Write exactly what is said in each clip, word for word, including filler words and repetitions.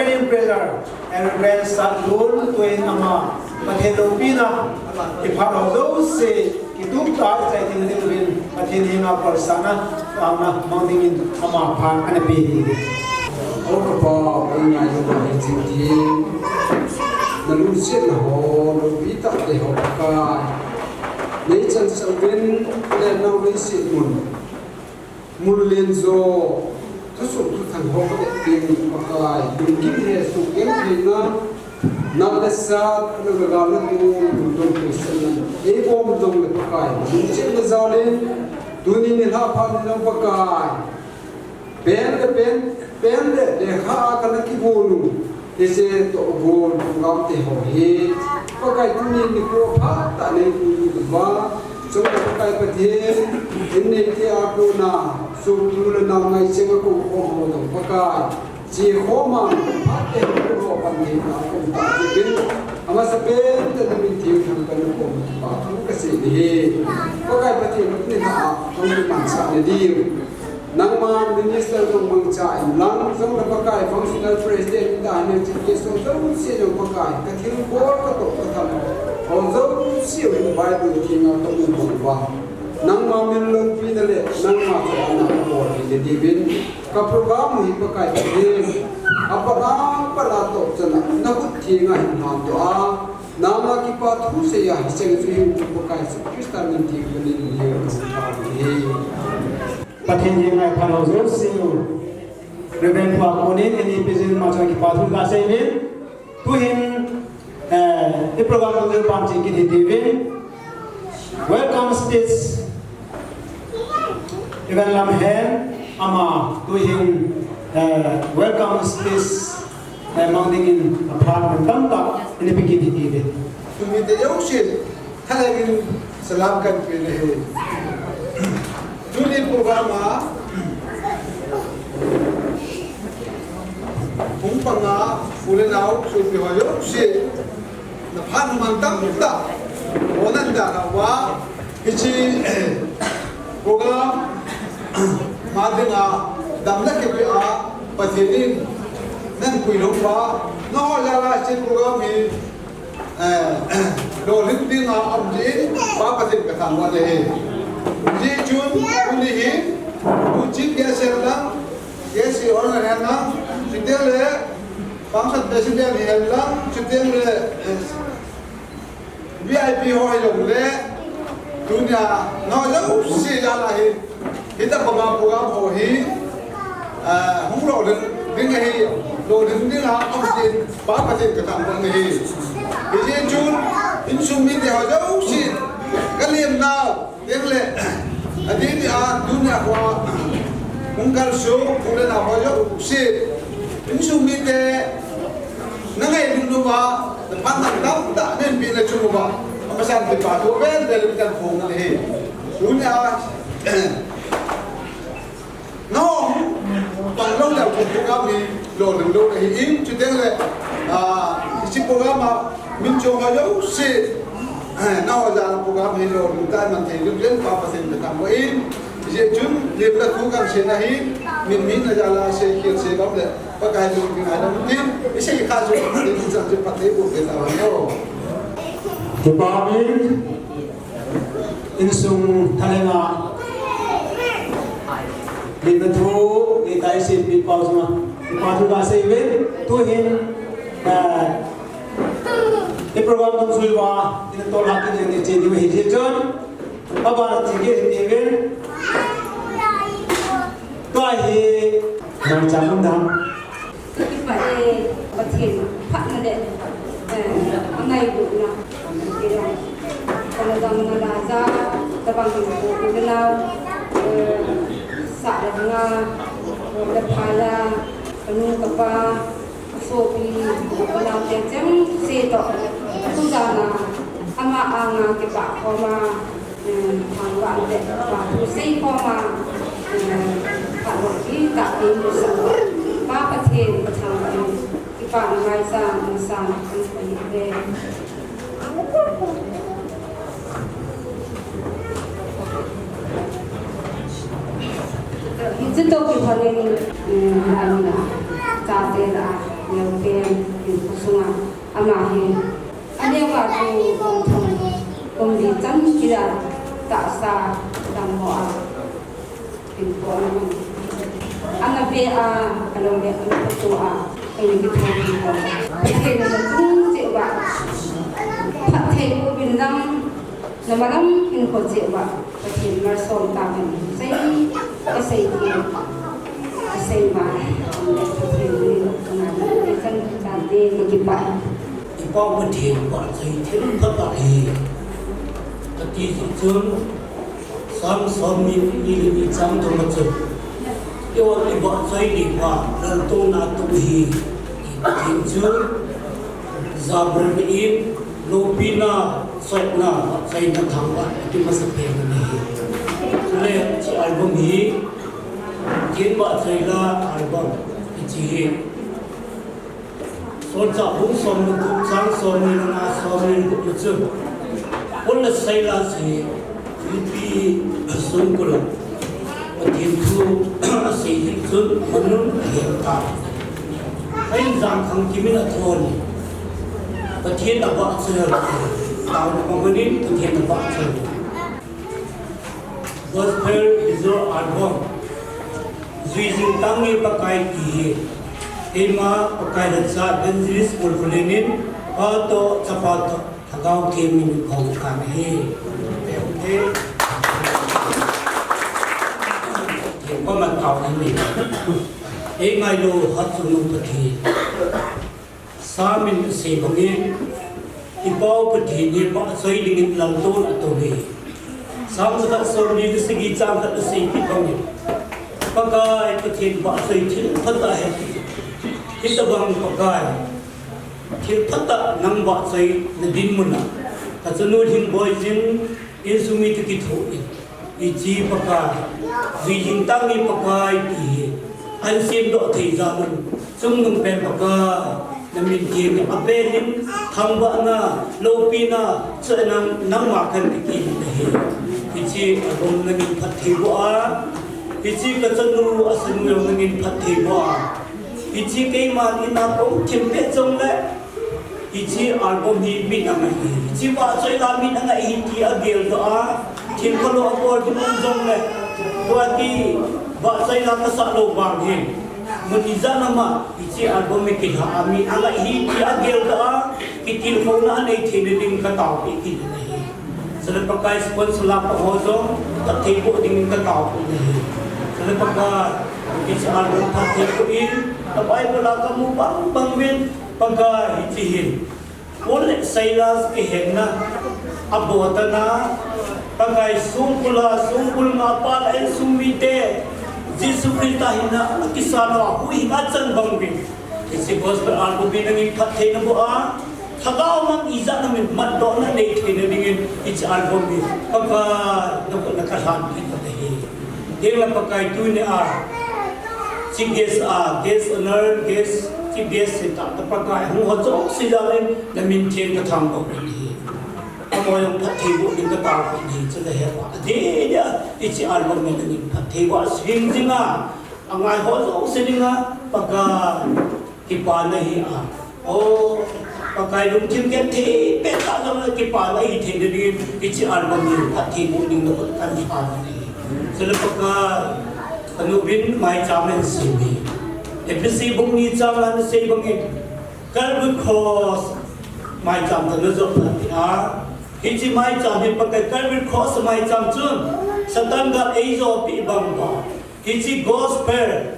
President, Reverend Satlun, tuin ama Pathen loupina, iphat ho jouse, kitup tah a ichai ding uvin, Pathen henga kalsonna, taona mang dingin ama phat ana pe ding. O kapa, o ngai ho hi ching ding. Nalungsetna ho, loupi tah te ho Pakai. Nei chansah uvin, le nau nei sei mun. Mun len jo, thusuh thuthang ho ka vet ding Pakai, lungkim hesoh gentheina, nat le sat, na gagal na tu, lungdon Christian na, ei bom dong le Pakai, lungchet le jal in, tuni nilhah phat ni jong Pakai, pen le pen, pen le lekha a kana kigol u, Hiche tohgon program te ho hi, Pakai tuni nikho phat tah nei pui uva, chule Pakai Pathen, in neite a kona, sopi u le nao ngaichenga kou khom ho jong Pakai, che khoma, phat tah a kou ho pan theina kou tah uvin, amasapen tah in na min theng thang kana kou pa thu kasei ahi. Pakai Pathen, tuni a, kong mansah na diu. Nangma minister jong mangcha in lang, jong le Pakai functional president in da ne chief guest jong, jong se jong Pakai, ka thilbol ka toh ka tham. Ho jong se in Bible theng a ka um bol uva. Nangma min loupina le, nangma chalna ka bol hi le diuvin. Ka program hi Pakai ka thil. Apa apa la toh chana, na khut theng a hin han toh a. Nangma kipa thu sei a, hi cheng chu hin Pakai Jesu Christa min theng ka nin hi ka hi. Pathen henga iphat ho jouse u. Reverend Pa Konin, N E P President, ama chunga kipa thu kasei uvin. Tuhin, eh, i program dungjuiyin pan ching kit hite uvin. Welcome speech. Reverend Lamhen, ama tuhin, eh, welcome speech. Eh, mang dingin aphat man tamtah, ina pe kit hite uvin. Tuni te jouse, thalheng in salam kahin pe nahi. Tuni program a, hung pang a, u le nao, sopi ho jouse, na phat man tamtah, o nan da ka wa, Hiche program ma dinga damna kipe a Pathen in nahin puilut uva, nangho jal a hiche program hi, eh, lolhing dinga um jeh in Pa Pathen kathangvah e. Hijeh chun tuni hi, Chief Guest hen lang, Guest of Honour hen lang, chuteng le Function President hen lang, chuteng le, eh, V I P ho hi jong le, tunia, nangho jouse jal a hi, hitabanga program ho hi, ah, hung lolhing ding ahi, lolhing dinga um tin, Pa Pathen kathangvah ahi. Hijeh chun, insung mite ho jouse, ka lemnau, Tengle, adeh dia, tunia khoa, hung kalsong, u le nao ho jouse, insung mite, na ngailut uva, na phat man tamtah, na hinpeh na chung uva, amasan kipa thu vel vel in kahin phong nahi. Tunia, Nangho, pang lou leu, program hi lolhing lou ahi in, chuteng le, ah, hiche program a min chong ho jouse, eh, nangho jal a program hi lolhing tah in man thei diuvin Pa Pathen kathangvah in, hijeh chun, lemna thu kahin sei nahi, min, min na jal a seikhel sei bang le, Pakai lungding a dam tin, isei kha chu, tin chan chu Pathen bu ke ta ho. Kipa min, Insung thalheng a, lemna thu, neitai seipi pau chunga, kipa thu kasei uve, tuhin, eh, i program dungjuiya, ina tolha kit ding ti che diu ahi jeh chun, abana che kit ding uvin, tua hi, nang cha mun dam. Ka kipah e, Pathen phatna le, eh, angailutna, kana dam na la ja, tabang hin ko u le nao, eh, sah le banga, le pha la, ka nu ka pa, ka sopi, ka nao te cheng se toh, tu jana, ama anga kipah khoma, Thangvah le, pa thu sei khoma, phat lou kitah in sa, Pa Pathen ka thangvah in, kipana maicham, maicham, kan pai ve. Hiche toh kihon in, eh, chate la, Pen, in kusung a, ama hi, aneo a tu, kum thum, kum li chan kila, tahsa, dam ho a, in ko a, ana ve a, ana ve, ana tu a, in ki thum ko. Pathen na tung che wa, Pathen ko bin lang, Namalam hinkho jeh uva, Pathen malsom tahen, sei, kasei thei, kasei uva, Pathen in, ngai, kan, kan te, kakipah e. Ipa Pathen vahchoi thilpha tah ahi, kati jeh chun, Psalm som ni, ni le ni chang thum a chun, Eiho ivahchoi diuva, laltouna atoh ahi, kati jeh chun, jabolna in, loupina, Soitna, vahchoina thangvah, ati masapen ahi. Chule, hiche album hi, Pathen Vahchoi La album, hiche hi. Solchah bung som le gup chang som ni le nga, som ni le gup le chun. Paul le Silas hi, Philippi songkul a. Pathen thu asei jeh chun amanun ahet tai. Ahin jangkhang kimin athon. Pathen avahchoi a, taona amanin Pathen avahchoi. Gospel Visual Album. Juijing Tange Pakai ti hi. Keima Pakai lhacha Evangelist Paul Khullen in, Pa toh, Chapa toh, Lhagao Theng min kahung kan ahi. Thengpa man tao ahi. Ei ngailou Hatchungnung Pathen. Psalm in asei bangin, i Pau Pathen hi vahchoi dingin laltouna atoh e. Psalm jakhat somli le sagi chang khat asei kit bangin, Pakai Pathen vahchoi thilpha tah ahi. Hitabang Pakai, thilpha tah nang vahchoina dinmun a, kachanu Lhingboijin, insung mite kithoh in, hiche Pakai, Juijing Tange Pakai ti hi, ahin semdoh thei jal un, chungnung pen Pakai, namin theng in, avel in, thangvahna, loupina, chule nang, nangma kahin kiti ahi. Hiche album nangin phatthei boh a, hiche kachanu, asanu jong nangin phatthei boh a, hiche keiman in a kahung thim pet jongle, hiche album hi min angai ahi. Hiche vahchoi la min angai ahi ti ageldoh a, thil khalou abol ding um jongle, tua ti vahchoi la kasah lou vang hin, mun ijat ham a, hiche album hi kilha a min angai ahi ti ageldoh a, kitilkhouna anei theina ding kataopeh kit in ahi. Chule Pakai sponsor la pa ho jong, phatthei boh dingin kataopeh in ahi. Chule Pakai, hiche album phatthei boh in, ka Bible a kamu bang bang uvin, Pakai hiche hin. Paul le Silas kihenna, abotana, Pakai songkul a, songkul nga pa le insung mite, Jesu Christa hinna, akisan uva, huhhing achan bang uvin. Hiche gospel album hi nangin phatthei naboh a, Lhagao mang ijat ham in matdohna nei theina dingin hiche album hi Pakai nakhut a kalhan kit ahi. Hinla Pakai tuni a Chief Guest a, Guest Honor, Guest, Chief Guest seta, ta Pakai hung ho jouse jal in namin theng kathangvah in ahi. Amaho jong phatthei boh ding kataopeh in ahi, chule hepa. Adeh dia, hiche album hi nangin phatthei boh a, sing jing a, angai ho jouse dinga, Pakai. Kipana hi a. O, Pakai lungthim genthei pet tah jong le kipana hi theina dingin, hiche album hi phatthei boh ding nakhut a kalhan ahi. Chule Pakai, kanu uvin maicham ahin sem e. Ephesi bung ni chang nga na sei bangin, Calvary Cross maicham toh najop phat peh a. Hiche maicham hi Pakai Calvary Cross maicham chun, Satan gal eijopeh bang uva. Hiche gospel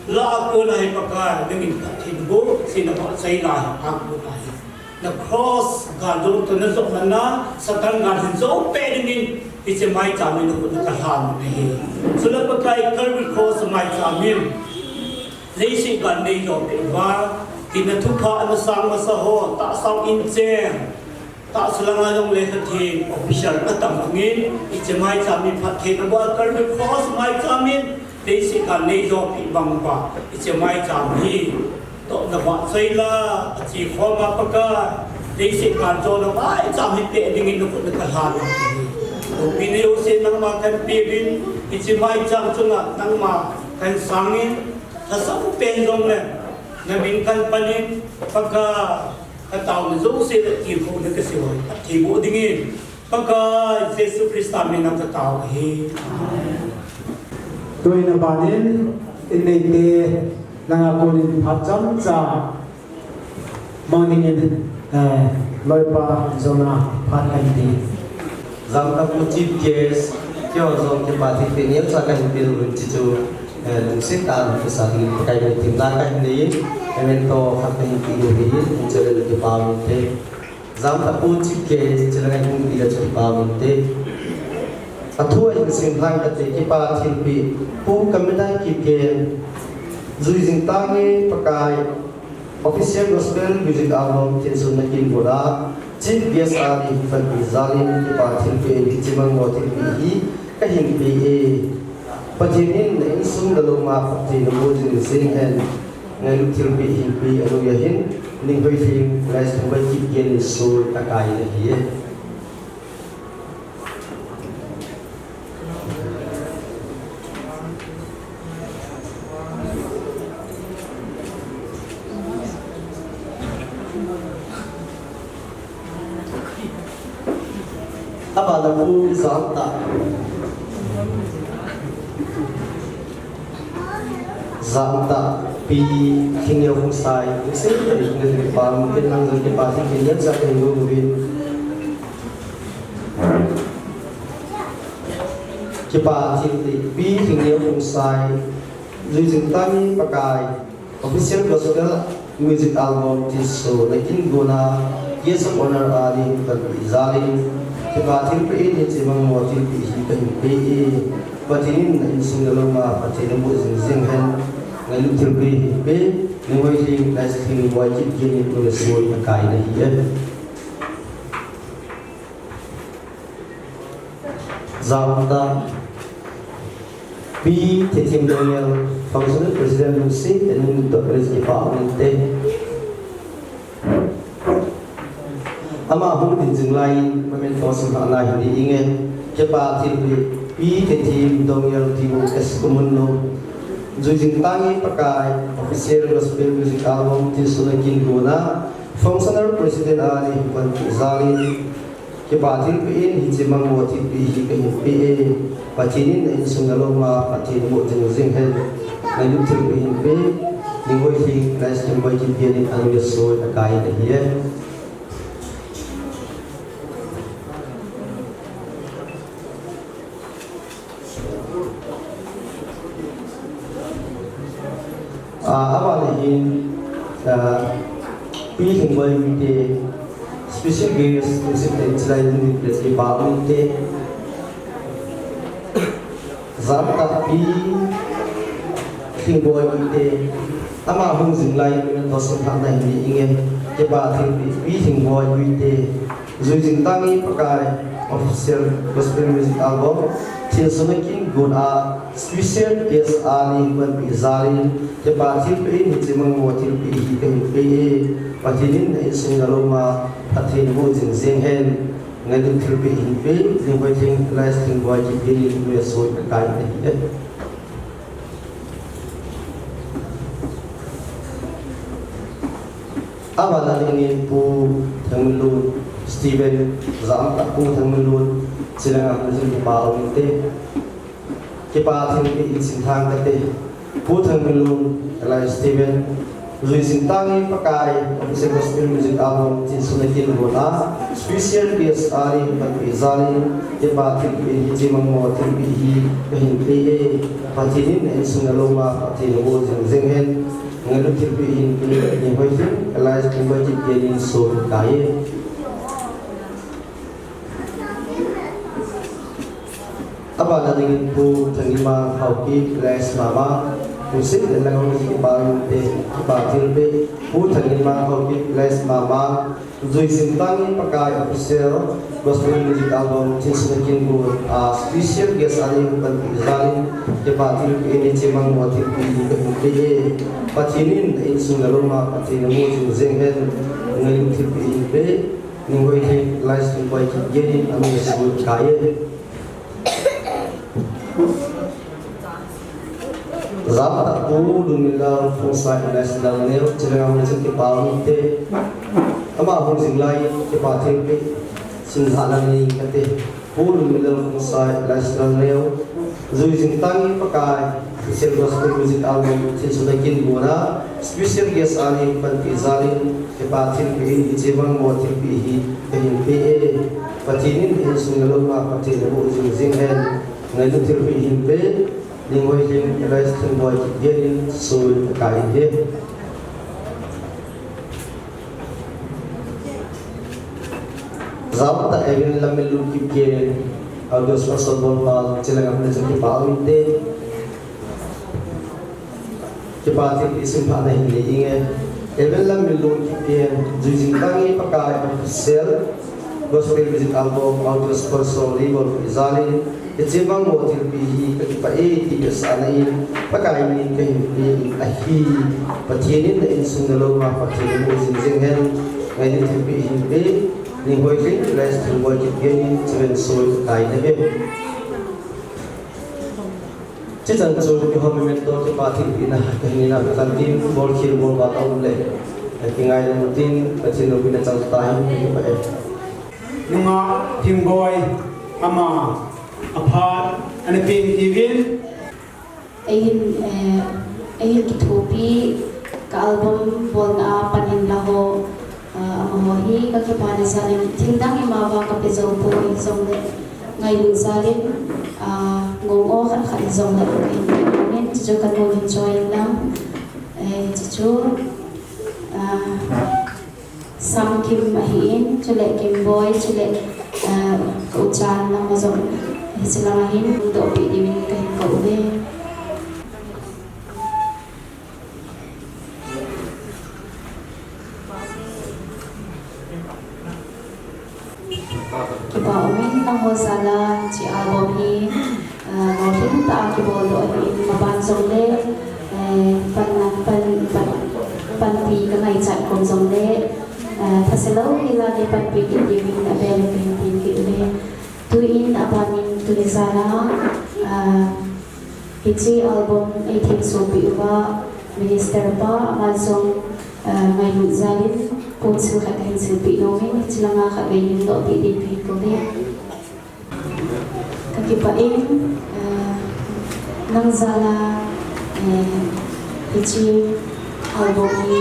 la a kona hi Pakai, nangin phatthei naboh, hiche navahchoi la a kona hi. Na cross gal jong toh najop man a, Satan gal hin jopeh dingin, hiche maicham hi nakhut a kalhan ahi. Chule Pakai Calvary Cross maicham hin, leiset gal neijopeh uva, tina thupha nasang masa ho, tahsa inchen, tahsa langa jong lekha theng official atam bangin, hiche maicham hi phatthei naboh a Calvary Cross maicham hin, leiset gal neijopeh bang uva, hiche maicham hi toh navahchoi la, ache khom a Pakai, leiset gal jona maicham hi peh dingin nakhut a kalhan ahi. Loupina jouse nangma kahin pe uvin, hiche maicham chunga nangma kahin sang in, lhasam pen jong le, Na min kalpan in, Pakai, ka taona jouse le tilkhouna ka sei hoi, phatthei boh dingin, Pakai Jesu Christa min a ka tao ahi. Tuin aban in, in neite, nanga konin phat chomcha mang dingin, eh, Loipa Jona phat kan ti. Jamtah Pu Chief Guest, keiho jong kipa thilpeh neocha kahin pe uvin, chuchu, eh, lungset tah a kasa dingin Pakai min thumna kahin nei in, memento khat kahin pe u ahi, chule kipa um inte. Jamtah Pu Chief Guest, chule kahin pe u ahi, kipa um inte. Athu ahin sim lhang kate, kipa thilpeh, Pu Kamina Kipgen, Juijing Tange Pakai, Official Gospel Music Album thilsoh na kin gon a, Chief Guest a nei hung panpi jal in kipa thilpeh in hiche mangmo thilpeh hi kahin pe e. Pathen in na insung na lom a phatthei naboh jing jing hen. Ngailut thilpeh hin pe, anoiya hin Ninghoilhing Lais Thangbai Kipgen in soi akai in ahi e. Abana Pu Jamtah. Jamtah Pi Thingneo Khongsai, Pi Thingneo Khongsai, kipa thilpeh neocha kahin pe uvin. Kipa thilpeh, Pi Thingneo Khongsai, Juijing Tange Pakai, Official Gospel Music Album thilsoh na kin gon a, Guest of Honor a nei hung panpi jal in, kipa thilpeh in hiche mangmo thilpeh hi kahin pe e. Pathen in na insung na lom a phatthei naboh jing jing hen. Ngailut thilpeh hin pe, Ninghoilhing Lais Thangboi Kipgen in anoiya soi akai in ahi e. Jamtah Pi Thethim Dongel, Functional President, lungset tah in natoh kit in kipa um inte. Ama hung ding jing lai in, memento simlhah na hin nei inge. Kipa thilpeh, Pi Thethim Dongel, T O S Kumun no. Juijing Tange Pakai, Official Gospel Music Album thilsoh na kin gon a, Functional President a nei hung panpi jal in, kipa thilpeh in hiche mangmo thilpeh hi kahin pe e. Pathen in na insung na lom a phatthei naboh jing jing hen. Ngailut thilpeh hin pe, Ninghoilhing Lais Thangbai Kipgen in anoiya soi akai in ahi e. Ah, abana hin, ah, Pi Thingboi Guite, special guest, lungset tah in chulai ding in kipa um inte. Jamtah Pi Thingboi Guite, ama hung jing lai in memento simlhah na hin nei inge. Kipa thilpeh, Pi Thingboi Guite, Juijing Tange Pakai, Official Gospel Music Album thilsoh na kin gon a, Special Guest a nei hung panpi jal in, kipa thilpeh in hiche mangmo thilpeh hi kahin pe e. Pathen in na insung na lom a phatthei naboh jing jing hen. Ngailut thilpeh hin pe, Ninghoilhing Lais Thangboi Kipgen in anoiya soi akai in ahi e. Abana dingin Pu Thangminlun Stephen, Jamtah Pu Thangminlun, chulanga hung jing kipa um inte. Kipa thilpeh in sim lhang kate, Pu Thangminlun, alias Stephen, Juijing Tange Pakai, Official Gospel Music Album thilsoh na kin gon a, special guest a nei hung panpi jal in, kipa thilpeh in hiche mangmo thilpeh hi kahin pe e. Pathen in na insung na lom a phatthei naboh jing jing hen. Ngailut thilpeh hin pe, Ninghoilhing Lais Thangbai Kipgen in soi akai e. Abana dingin Pu Thangninmang Haokip, alias Mama, lungset tah in lang hung kipa um inte. Kipa thilpeh, Pu Thangninmang Haokip, alias Mama, Juijing Tange Pakai, Official Gospel Music Album thilsoh na kin gon a, special guest a nei hung panpi jal in, kipa thilpeh in hiche mangmo thilpeh hi kahin pe e. Pathen in na insung na lom a phatthei naboh jing jing hen. Ngailut thilpeh hin pe, Ninghoilhing Lais Thangbai Kipgen in anoiya soi akai e. Jao tah Pu Lunminlal Khongsai alias Lalneo, chule ngam le chun kipa umte. Ama hung jing lai kipa thilpeh simlhah lang nei kate. Pu Lunminlal Khongsai alias Lalneo, Jui Jing Tange Pakai, Special Gospel Music Album thilsoh toh kinbona special guest a nei panpi jalin kipa thilpeh in hiche bang bou thilpeh hi kahin pe e. Pathen in insung naloma phatthei naboh jing jing hen. Ngailut thilpeh hin pe. Linghoilhing alias Thingboi Kipgen in soi akai in ahi. Jao tah Evan Lamminlun Kipgen, audio sponsor bolpa, chule ngam le chun kipa umte. Kipa thilpeh simlhah na hin nei inge. Evan Lamminlun Kipgen, Jui Jing Tange Pakai official Gospel Music Album audio sponsor nei bolpi jalin, hiche bang bou thilpeh hi kakipah e ti vetsahna in, Pakai min in kahin pe in ahi. Pathen in na insung naloma phatthei naboh jing jing hen. Ngailut thilpeh hin pe. Linghoilhing alias Thingboi Kipgen in chuven soi akai in ahi. Chuchan chu kihoupi memento kipa thilpeh na kahin nei na katan tin, bolkhel bolval aum le, kingai lam utin, Pathen loupina chang tahen, kakipah e. Nungah Thingboi, ama aphat ana pen tiuvin. Eihin, eh, eihin kithopi ka album bolna a pan in la ho, ah, amaho hi kakipana jalin thil dang ima vang kape jou poi, hijongle ngailut jalin, ah, ngong o khat khat hijongle kahin pe in, chuchu kanu hin choi in lang, eh, chuchu, ah, Samkim ahin, chule Kimboi, chule, eh, ka u Chan lang jong hiche lang ahin, dohpeh diuvin kahin kou uve. Kipa umin, nangho jal a hiche album hi, ah, lolhing tah a kibol doh ahin, maban jongle, eh, pan, pan, pan, panpi ka ngaichat kom jongle, ah, thase lou hel a nei panpi kit diuvin abel in kahin tin kit uve. Tuin abanin tuni jal a, ah, hiche album ei thensopi uva Minister pa, ama jong, ah, ngailut jalin ponsil khat kahin silpeh nomin, hiche langa khatvei nin dohpeh din kahin kou uve. Kakipah in, eh, nang jal a, eh, hiche album hi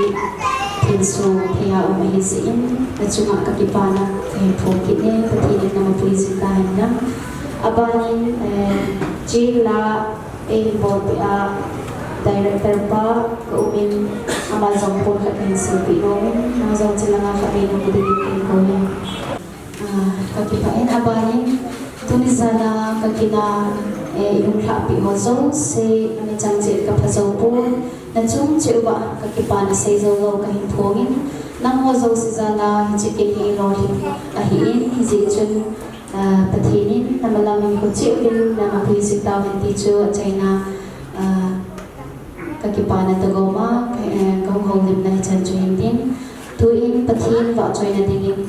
thenso thei a um ahi jeh in, nachunga kakipana kahin phong kit e, Pathen in nama puijin tahen lang. Abanin, eh, hiche la eihin bolpeh a director pa ka umin, ama jong pon khat kahin silpeh nomin, nang jong hiche langa khatvei nin mu dingin kahin kou e. Ah, kakipah in abanin, tuni jal a kakin a, eh, ihung lhahpeh ho jouse, ani chang cheh in kapha jou pon, nachung cheh uva kakipana sei jou lou kahin phongin, nangho jouse jal a hiche kin hi lolhing ahin, hijeh chun, ah, Pathen in namalam in hiche kin nama puijin tahen ti chu achaina, ah, kakipana toh gom a, ka, eh, kahung houlimna hichan chu hin tin. Tuin Pathen vahchoina dingin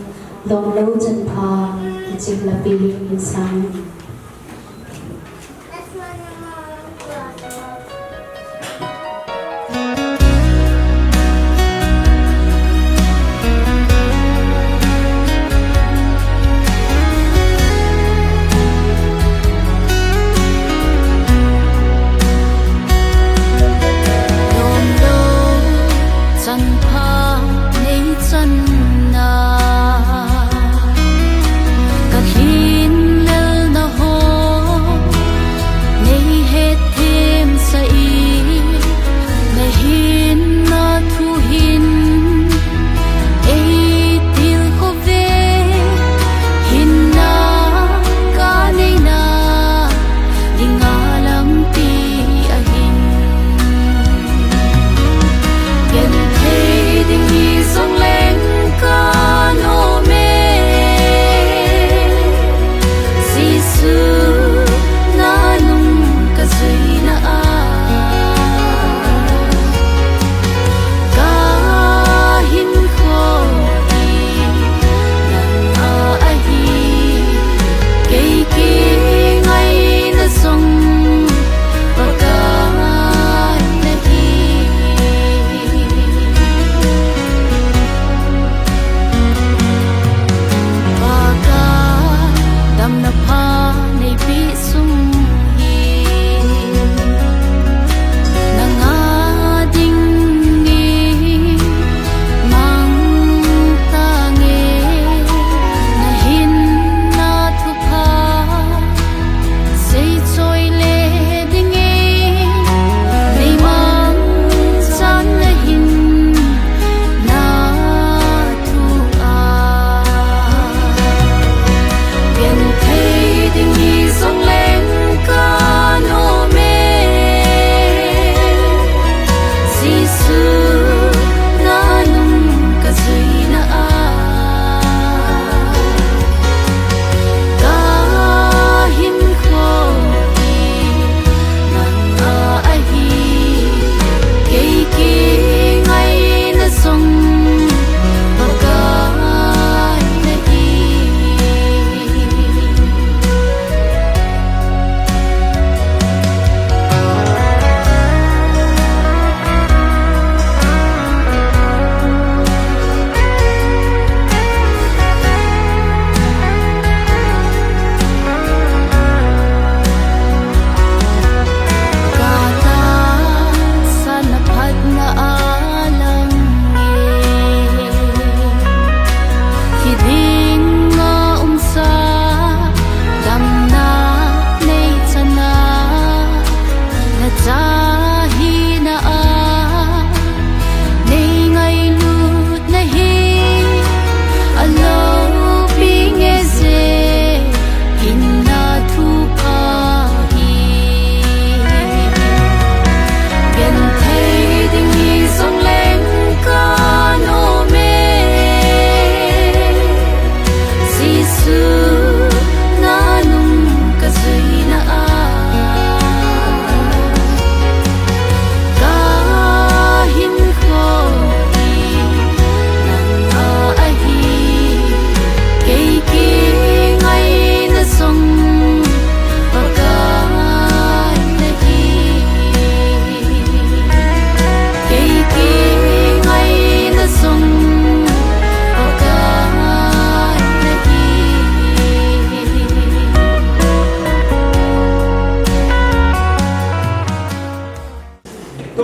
lomlou chanpha hiche lapi hin sang. Lomlou chanpha nei channa, ka lhin lelna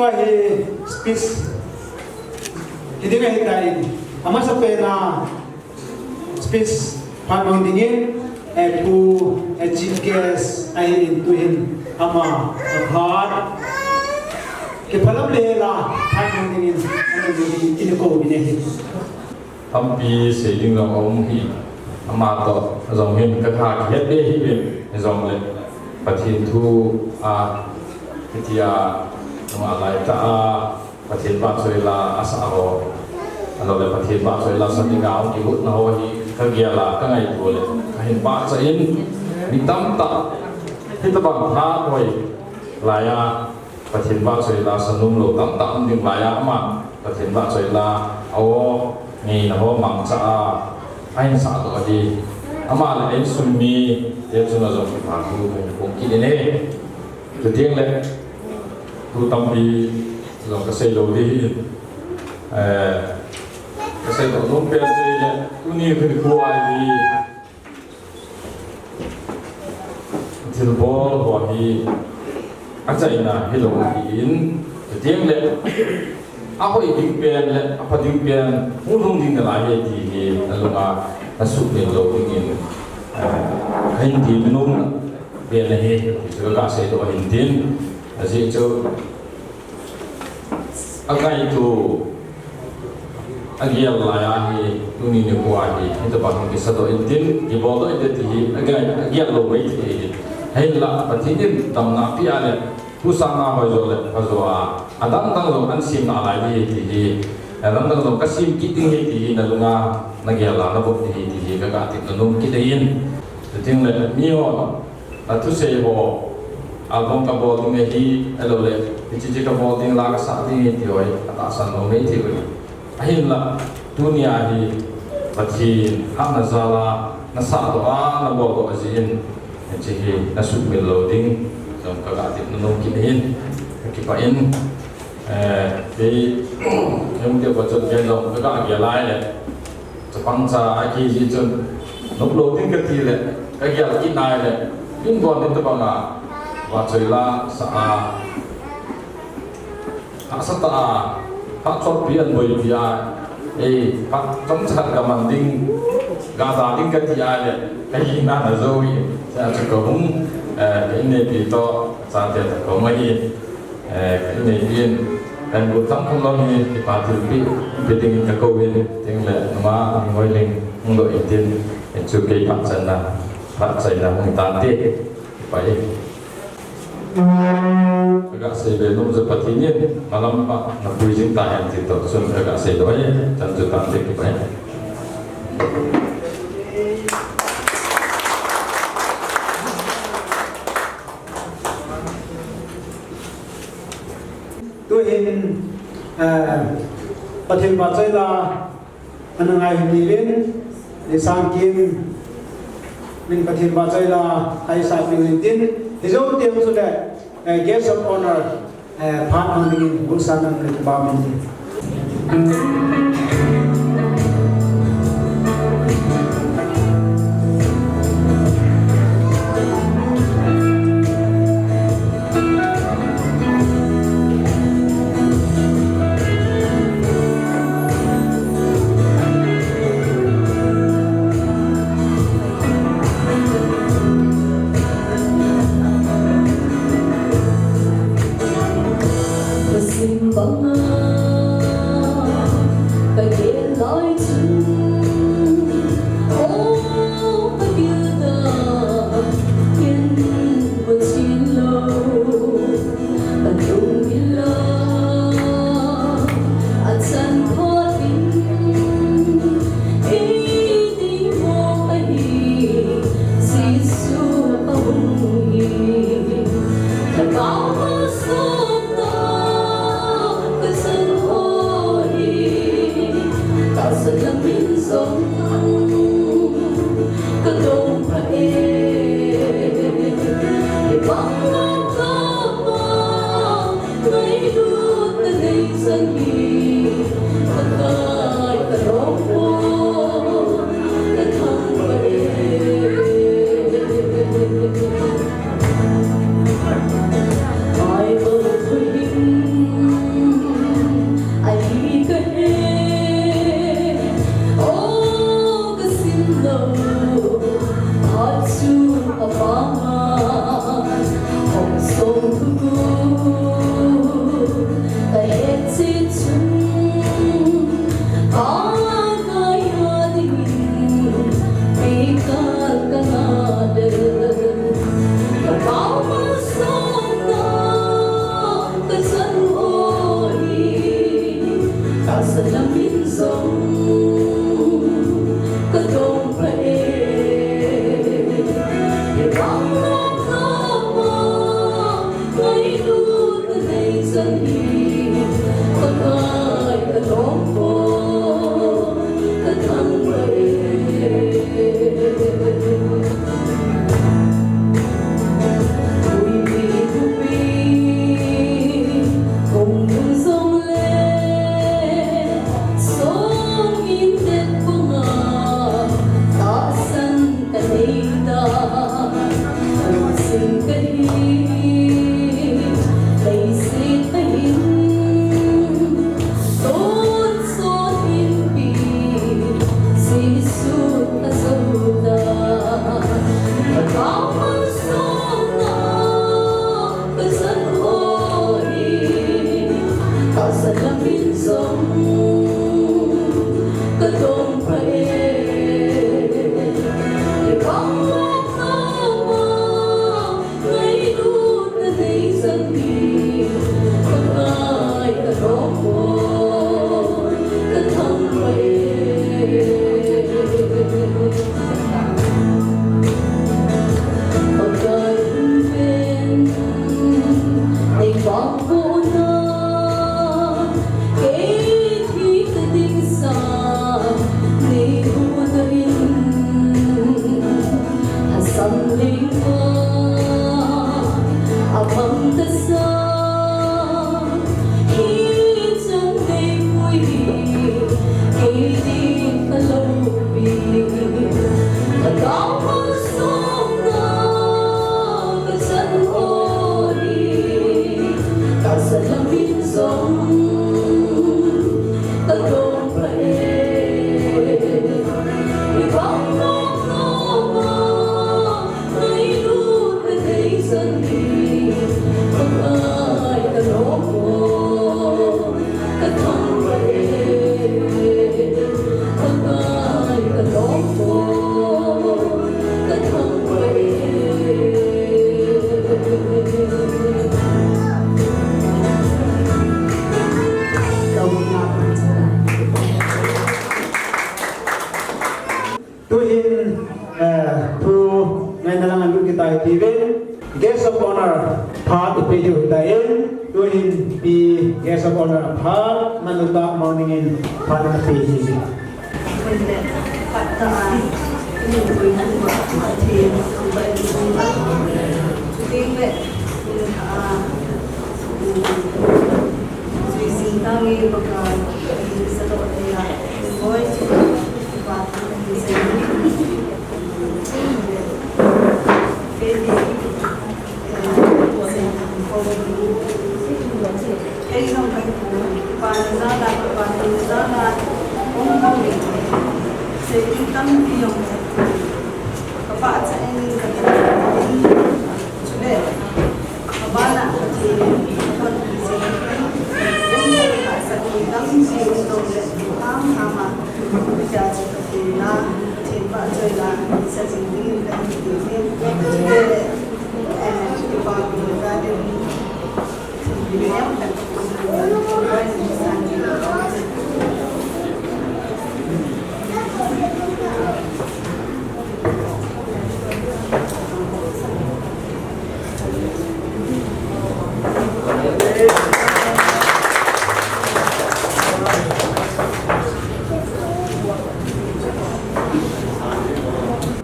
Hi speech hiding ahitai. Amasapen a speech phat mang dingin, eh, Pu, eh, Chief Guest ahin tuhin ama aphat kiphalam le la phat mang dingin, eh, ina kou uvin ahi. Tampi sei ding jong aum hi, ama toh jong hin ka tha kihet be hi ve, hijongle Pathen thu a, hitia, ama lai ta a, Pathen vahchoi la asah ho, ahilou le Pathen vahchoi la sa dinga hung kigotna ho hi ka gel a, ka ngaito le, ka hin pachat in, mi tamtah, hitabang tha hoi lai a, Pathen vahchoi la sa nom lou tamtah um ding lai a, ama Pathen vahchoi la a o ngeina ho mangcha a, ahin sah doh ahi. Ama le a insung mite chunga jong kipathu hung pung kit in ahi. Chuteng le thu tampi jong ka sei lou ding ahi. Eh, ka sei lou nom pen chu ahile, tuni nikho a hi thilbol ho hi achaina hilou ahin, chuteng le ahoi ding pen le apha ding pen hung lhung ding nalai ahi ti hi nalunga nasuhmil lou dingin, eh, kahin ti nom pen ahi, ti chu ka sei doh ahin tin, ajeh chu angaito, agel lai ahi, tuni nikho a hi, hitabang kisa doh intin, kibol doh inte ti hi, agel, agel lou maithei ahi. Ahinla, Pathen in damna apeh a le, pu Sangma hoi jo le, pha jo a, adang dang jong ahin sem nalai ding ahi ti hi, adang dang jong kasem kit ding ahi ti hi, nalunga nagel a, navop ding ahi ti hi, ka, ka tepna nom kit ahin. Chuteng le, mi ho, athusei ho, album kabol ding ahi, ahilou le, hiche hiche kabol ding, la kasah ding ahi ti ho hi, atahsan lou maithei uve. Ahinla, tunia hi, Pathen hatna jal a, nasah doh a, nabol doh ajeh in, hiche hi, nasuhmil lou ding, jong ka, ka tepna nom kit ahin, ka kipah in, eh, kei, hung tep a chun ken jong, ka, ka gel lai le, Chapang cha a kiji chun, nop lou ding kati le, ka gel kit nai le, min bon hitabang a, vahchoi la sa a, hahsa tah a, phat chompi ahin boipi a, ei, phat chomcha khat ka man ding, ga da ding kati a le, ka hina na jou hi, tia chu ka hung, eh, ka inneipi toh, chate toh ka hung ahi. Eh, ka inneipi in, kahin got tam khom lou hi, kipa thilpeh, pe dingin ka kou in, tin le, nungah, Ninghoiling, hung doh intin, hichu kei phat channa, phat chaina hung hitante, kipah e. Ka ga sei be nom chu Pathen in, malam pha, napui jing tahen ti toh, chun ka ga sei doh e, chan chu tante kipah e. Tuhin, eh, Pathen vahchoi la, ana ngai hih uvin, Neisangkim, min Pathen vahchoi la, ahisah ding intin, hijou teng chule, eh, guest of honor, eh, phat mang dingin, Gulsang nang le kipah intin. Pasim banga, ka Tuhin, eh, thu ngaina lang alut kit tai tivin, guest of honor phat ipe diu hitai. Tuhin pi guest of honor phat, Manuta Mangning in phat ipe diu.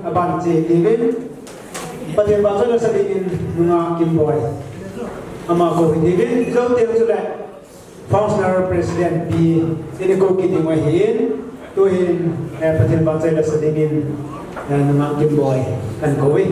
Aban che tivin, Pathen vahchoi le sa dingin nungah Kimboi. Ama kou hi tivin, jou teng chule Functional President Pi, ini kou kit ding ahin, tuhin, eh, Pathen vahchoi le sa dingin, eh, nungah Kimboi, kan kou e.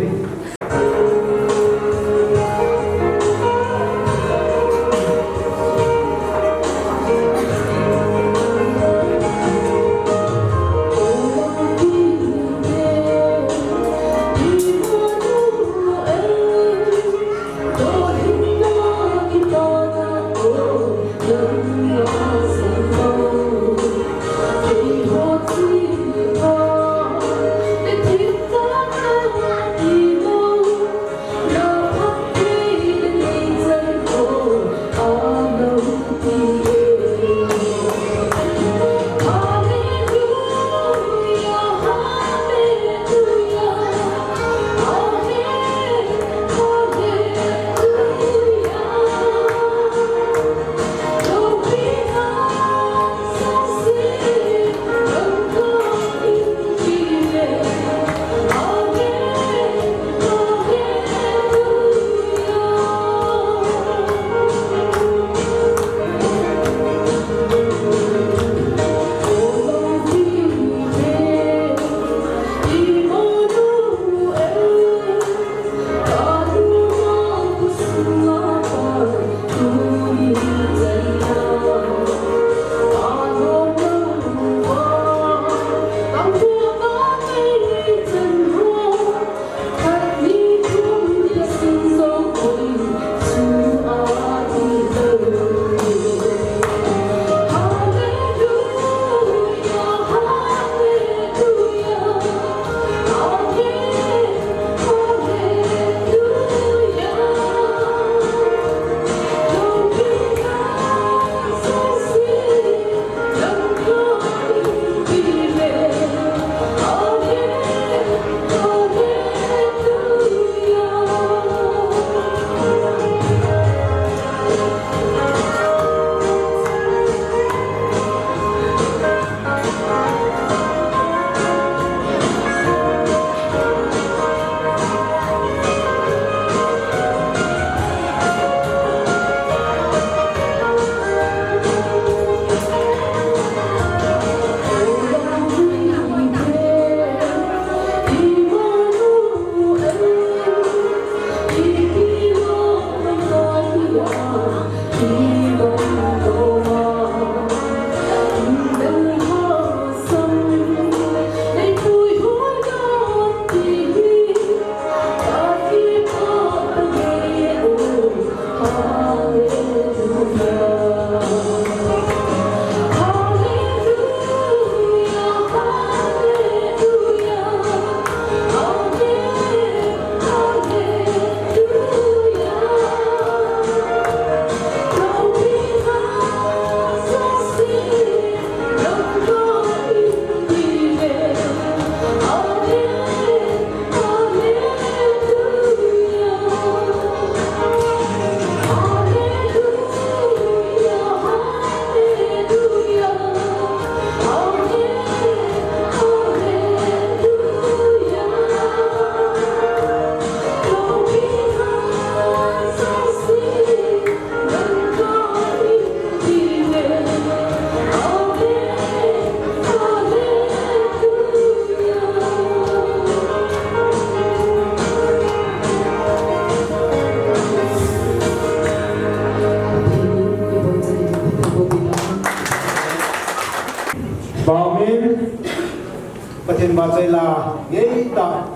Ba chai la, ngei ta,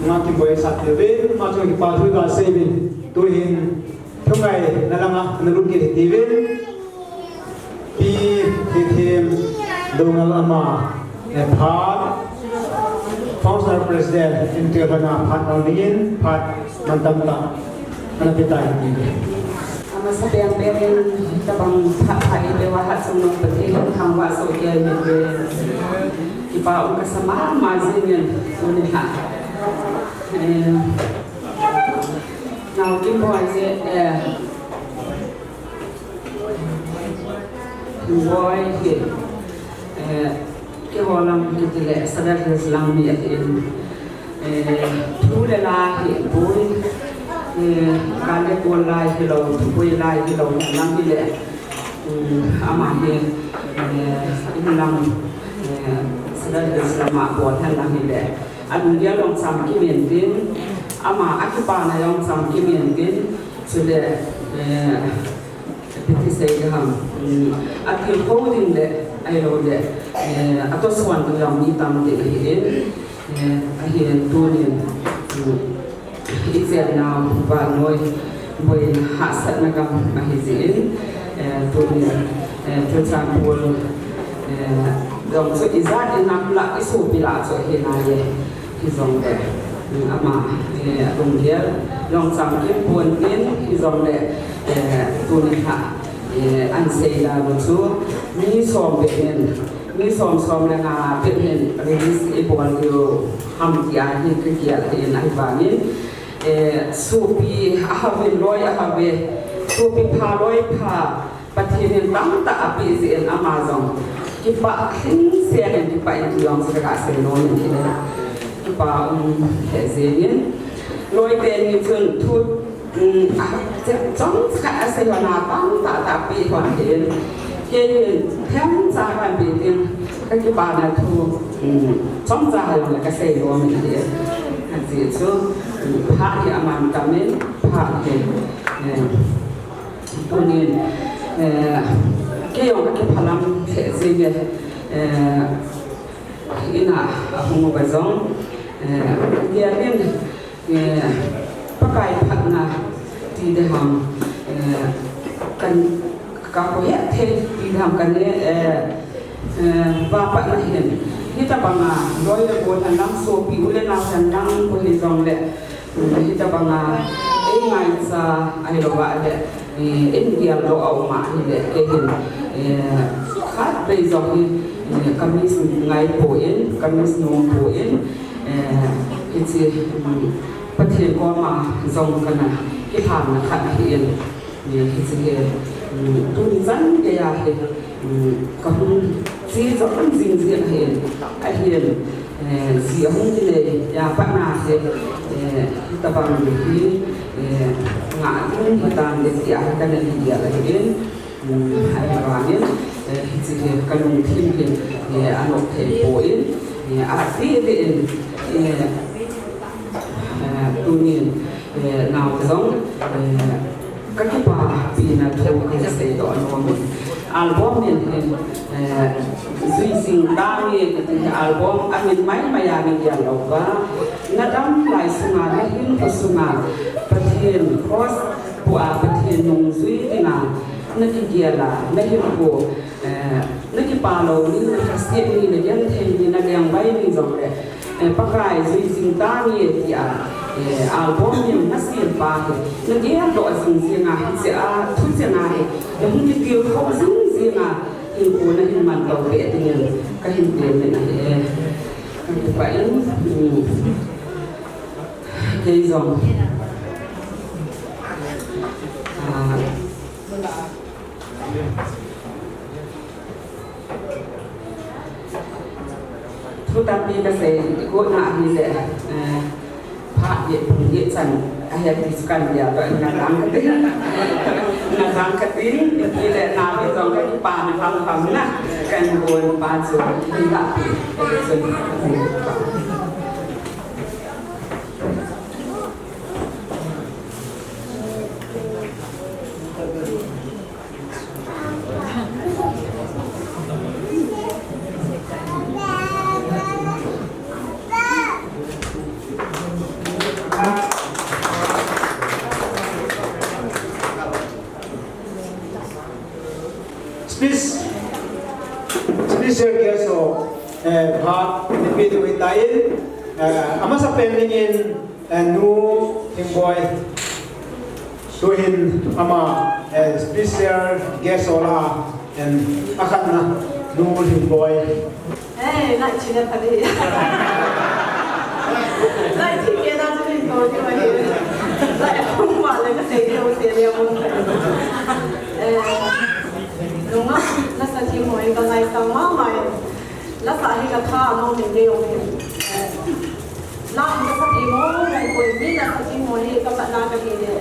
nga kiboi sah uvin, ma chong kipa thu ga sei uvin, tu hin, thungai na langa, na lut kit uvin, Pi Thithem Doungel ama, eh, phat, Functional President, M T L hana phat nau dingin, phat mantam ta, ana pe tai. Ama sa piang piang in, tabang phat phat in, pe wa hat sung nung pati, thang wa so kia in, pe. Kipa um ka sa ma ma zing in, uni ha. Eh, nau kim boi je, eh, Boi hi, eh, keiho lang kiti le, Sadar Hills lang mi ahin, eh, thu le la hi boi, eh, ka le ko lai hilou, thu boi lai hilou, lang hi le, um, ama hi, eh, in lang, eh, Sadar Hills lama bol hen lang hi le, alunggel jong cham kimen tin, ama akipana jong cham kimen tin, chule, eh, Ipi ti sei ding ham, um, atilkhou ding le, ahilou le, eh, atosuan ding jong mi tam ding ahi in, eh, ahin tunin, um, ichenna vannoi boina hahsatna gam ahi jeh in, eh, tunin, eh, Churachandpur, eh, jong chu ijat in nam lah, isopi lah chu ahi nai e. Hijongle, um, ama, eh, alunggel jong cham kimpon in, hijongle, eh, tuni kha, eh, ahin sei dan u chu, mi som bep in, mi som, som le nga bep in release ibol diu ham tia hi kagel in ahivangin, eh, sopi ahao in loi ahao e, sopi pha loi pha, Pathen in tamtah apeh jeh in ama jong kipah lhingset in, kipah in ti jong chu ka sei nom in, kipah um lheh jeng in, loi teni chun thu, um, a, chomcha khat asei lhon a tamtah tah apeh lhon ahin, kei hin themcha kahin pe ding, ka kipana thu, um, chomcha hijong le ka sei nom in ahi. Ajeh chu, um, phat hi aman tam in, phat hi, eh, Tunin, eh, kei jong ka kiphalam lheh jenge, eh, ina ahung uva jong, eh, kei in, eh, Pakai phatna ti ding ham, eh, kan, ka kho het thei ti ding ham kan, eh, eh, vahpatna hin. Hitabanga, loi le gol hen lang, sopi u le nao hen lang, koi hijongle, Hitabanga, eingaicha ahilouva le, eh, eingel lou a um ahile, kei hin, eh, khatvei jong hi, eh, ka miss ngai poi, ka miss nom poi, eh, hiche, um, Pathen koma jong kana kilhanna khat ahin. Hiche hi, um, tuni chan geiya hi, um, kahung che jong jing jing ahin, ahin, eh, ji ahung kinei a pat na hi, eh, hitabang hi, eh, ngah ding hitan le tia hi kana gel ahin, um, ahivangin, eh, hiche hi kalungthim hi, eh, anop thei poi, eh, adeh deh in, eh, eh, tunin, eh, nao jong, eh, Ka kipapina thu ka seidoh nom e. Album min hin, eh, Jui Jing Tange kiti hi album amin maimai a nagel lou va. Nadam lai sunga, nahinkho sunga, Pathen cross bua Pathen nungjui dinga nakigel a, nahinkho, eh, nakipa lou ni, nalhaset ni, nagenthei ni, nalengvai ni jongle, Eh, Pakai Jui Jing Tange tia, eh, album min nasem pa hi, nageldoh jing jing a, hiche a, thu jing a hi, nahung kitilkhou jing jing a, hinkho nahin mantou peh dingin, kahin temmin ahi e. Kakipah in, um, kei jong. Ah, Thu tampi kasei, ikot na ahile, eh, phat get, pung get chan, ahet ti chu kan dia, to na dang kati, na dang kati, ile na hi jong kakipana ham ham na, kan bon pa chu, ila pi, ila pi. Special guest ho, eh, phat, nipi tu hitai, eh, amasapen dingin, eh, Nu Lhingboi. Tuhin ama, eh, special guest ho lah a, eh, akhatna, Nu Lhingboi. Eh, nai chine pha di. Nai chi ke na chu ni ko ki ma ni. Nai ko ma le ka sei di o sei di o. Eh, nunga, nasa chi mo ka ngai sang ma ma. Lasa hi ka tha a nom in dei o hi. Eh, la hi ka sa thei mo, mo ko ni lasa thei mo hi ka sa na ka hi le.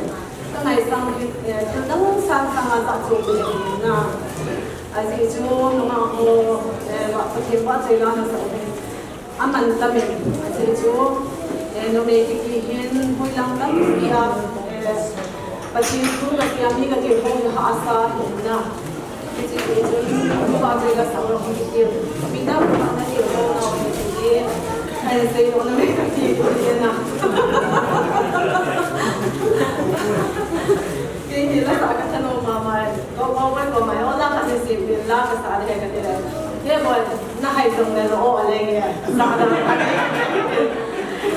Ka ngaisang hi, eh, thil dang sang sang a sa chu le na. Ajeh chu nunga ho, eh, va Pathen vahchoi la na sa o hi. Aman tamin, ajeh chu, eh, numei kiti hin, hoilang tampi a, eh, Pathen thu ka tia mi ka kihou hahsa ahin na. Hiche ti chun, thu vahchoi la sa u hi ti. Mi tamtah na kihou na u hi ti. Hai sei u na me ka ti ti na. Kei hi la sa ka thanom mama. Ko, ko, ko, ko, mai, o la ka sei sei la ka sa de ka ti le. He boy, na hai jong le lo o le nge. Sa da.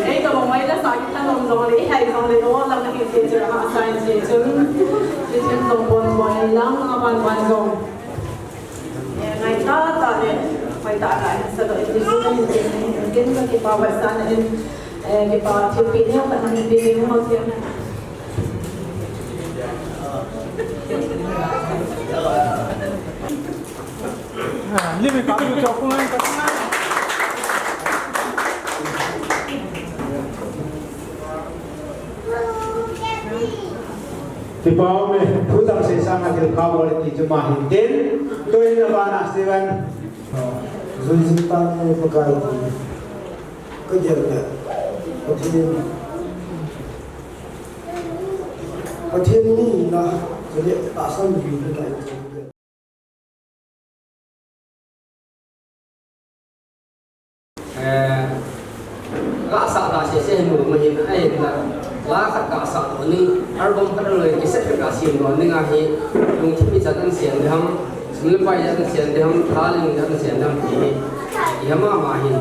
Ei to mai la sa kithanom jong le, hai jong le lo la ka ti ti chu a sa in ti chu. Ti chu jong bon bon lang a ban ban jong. Eh, ngai ta ta le, ngai ta ta sa do ti chu ni ni ni ni ka kipa ba sa na in, eh, kipa ti pi ni ka na pi ni mo ti. Kipa ume, thu tamsei sanga thil pha bol ti chu ma hin tin, tuin abana Steven. Zui zui ta ne Pakai ti. Ka gel le. Pathen. Pathen ni na, chule tahsan ni na. Eh, la sa ta se se nu ma hin ai na. La khat ka sa to ni, album khat lo ki set ka sin to ni nga hi, lungthim ichan an siam ding ham, sum le pai ichan an siam ding ham, tha le ning ichan an siam ding ham ti hi. Hi ma ma hin.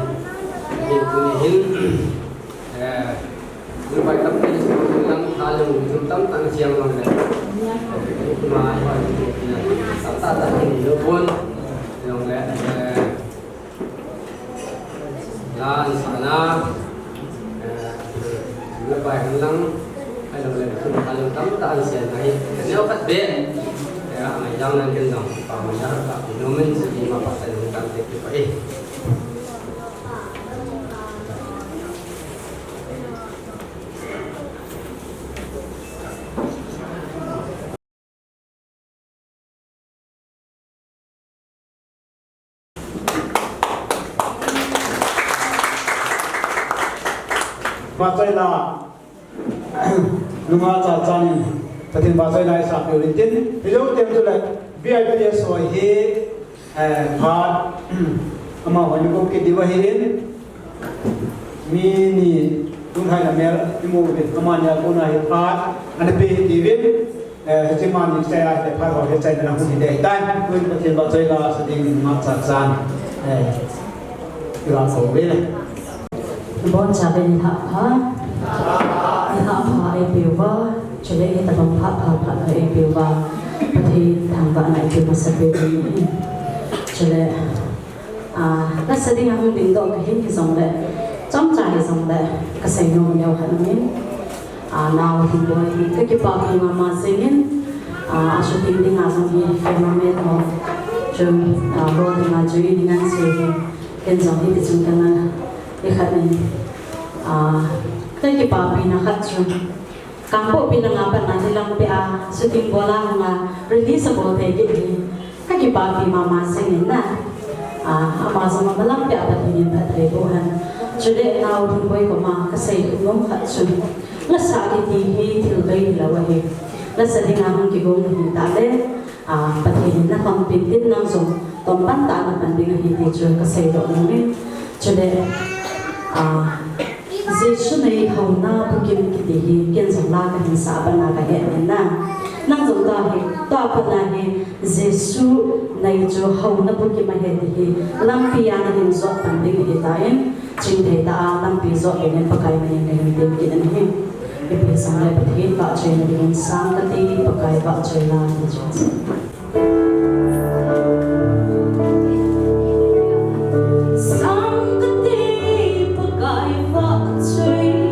Hi tu ni hin. Eh, Lungpai tampi, lang tha lung, lung tam tang siang lang le. Ma, ma, tam ta ta ni lo pon. Long le, eh, la, sa na, eh, lungpai lang, ai long le, lung tha lung tam ta siang na hi. Neo khat be. Eh, ai lang lang ken long, pa ma ya ka, no men si ma pa ta lung tam te pa eh. Vahchoi la, nunga cha chan in, Pathen vahchoi la isa pe u tin, hilou tem tu le, V I P ho hi, Eh, phat, amaho ni ko kiti va hi in, mi ni tung hai na mel, ni mo ve, amani a kona hi phat, ana pe hi ti vin, eh, hiche mani chai a, phat ho hi chai na hung hi dei tan, kuin Pathen vahchoi la sa ding ma cha chan, eh, kila ko ve le. Bon cha ve ni ha pha, ni ha pha ei pe uva, chule ei tabang pha pha pha ei pe uva, Pathen thangvahna ei pe masa pe ni. Chule, ah, lasa ding a hung dingdoh ka hi hijongle, chomcha hijongle, ka seinom leu khat ahin, ah, Nao Lhingboi hi ka kipapi mama jingin, ah, a shooting ding a jong hi cameraman ho, chun, ah, role ding a Judy Nancy hi, ken jong hiti chun kana, hi khat in, ah, ka kipapina khat chun, Kangpokpi langa pat na nilang peh a, shooting bol a hung a, release abol thei kit hi. Ka kipapi mama jingin na. Ah, ama jong amalam peh a Pathen in phatthei boh hen. Chule Nao Lhingboi koma ka sei nom khat chun. Lasa kiti hi thil bei hilou ahi. Lasa ding a hung kigong nahi tah le. Ah, Pathen in na kham pin tin nang jong tom pan tah na pan ding ahi ti chu ka seidoh nom e. Chule, ah, Jesu nei houna bukim kiti hi ken jong la ka hin sa bana ka het in na. Nang jong tahi, tua pat na hi Jesu nai chu houna bukim ahi ti hi lampi a nahin jot pan ding ahitan, chingthei tah a lampi jot dingin Pakai min in nahin tem kit in ahi. Ipi hijongle Pathen vahchoina dingin Sang kate Pakai vahchoina ti chu. Sang kate Pakai vahchoina.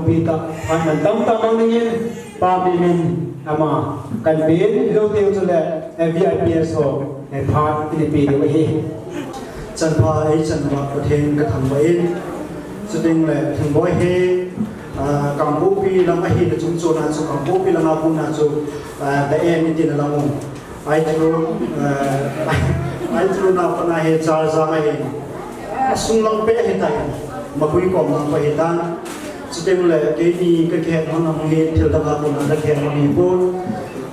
Pi ta, phat man tamtah mang dingin, Pa Bimin ama kan pe in, lo teu chule, eh, V I Ps ho, eh, phat in pe ding ahi. Chanpha eichan uva Pathen kathangvah in. Chuteng le, Thingboi hi, ah, Kangpokpi lam ahi le chungchon a chu, Kangpokpi lam a kon a chu, ah, the end iti na lam u. Aitru, eh, Aitru na pana hi Charzang ahi. Asung lang pe ahitai. Magui kom lang pe ahitan. Chuteng le keini kakihet man hi thil dang a kon a kakihet man hi pon.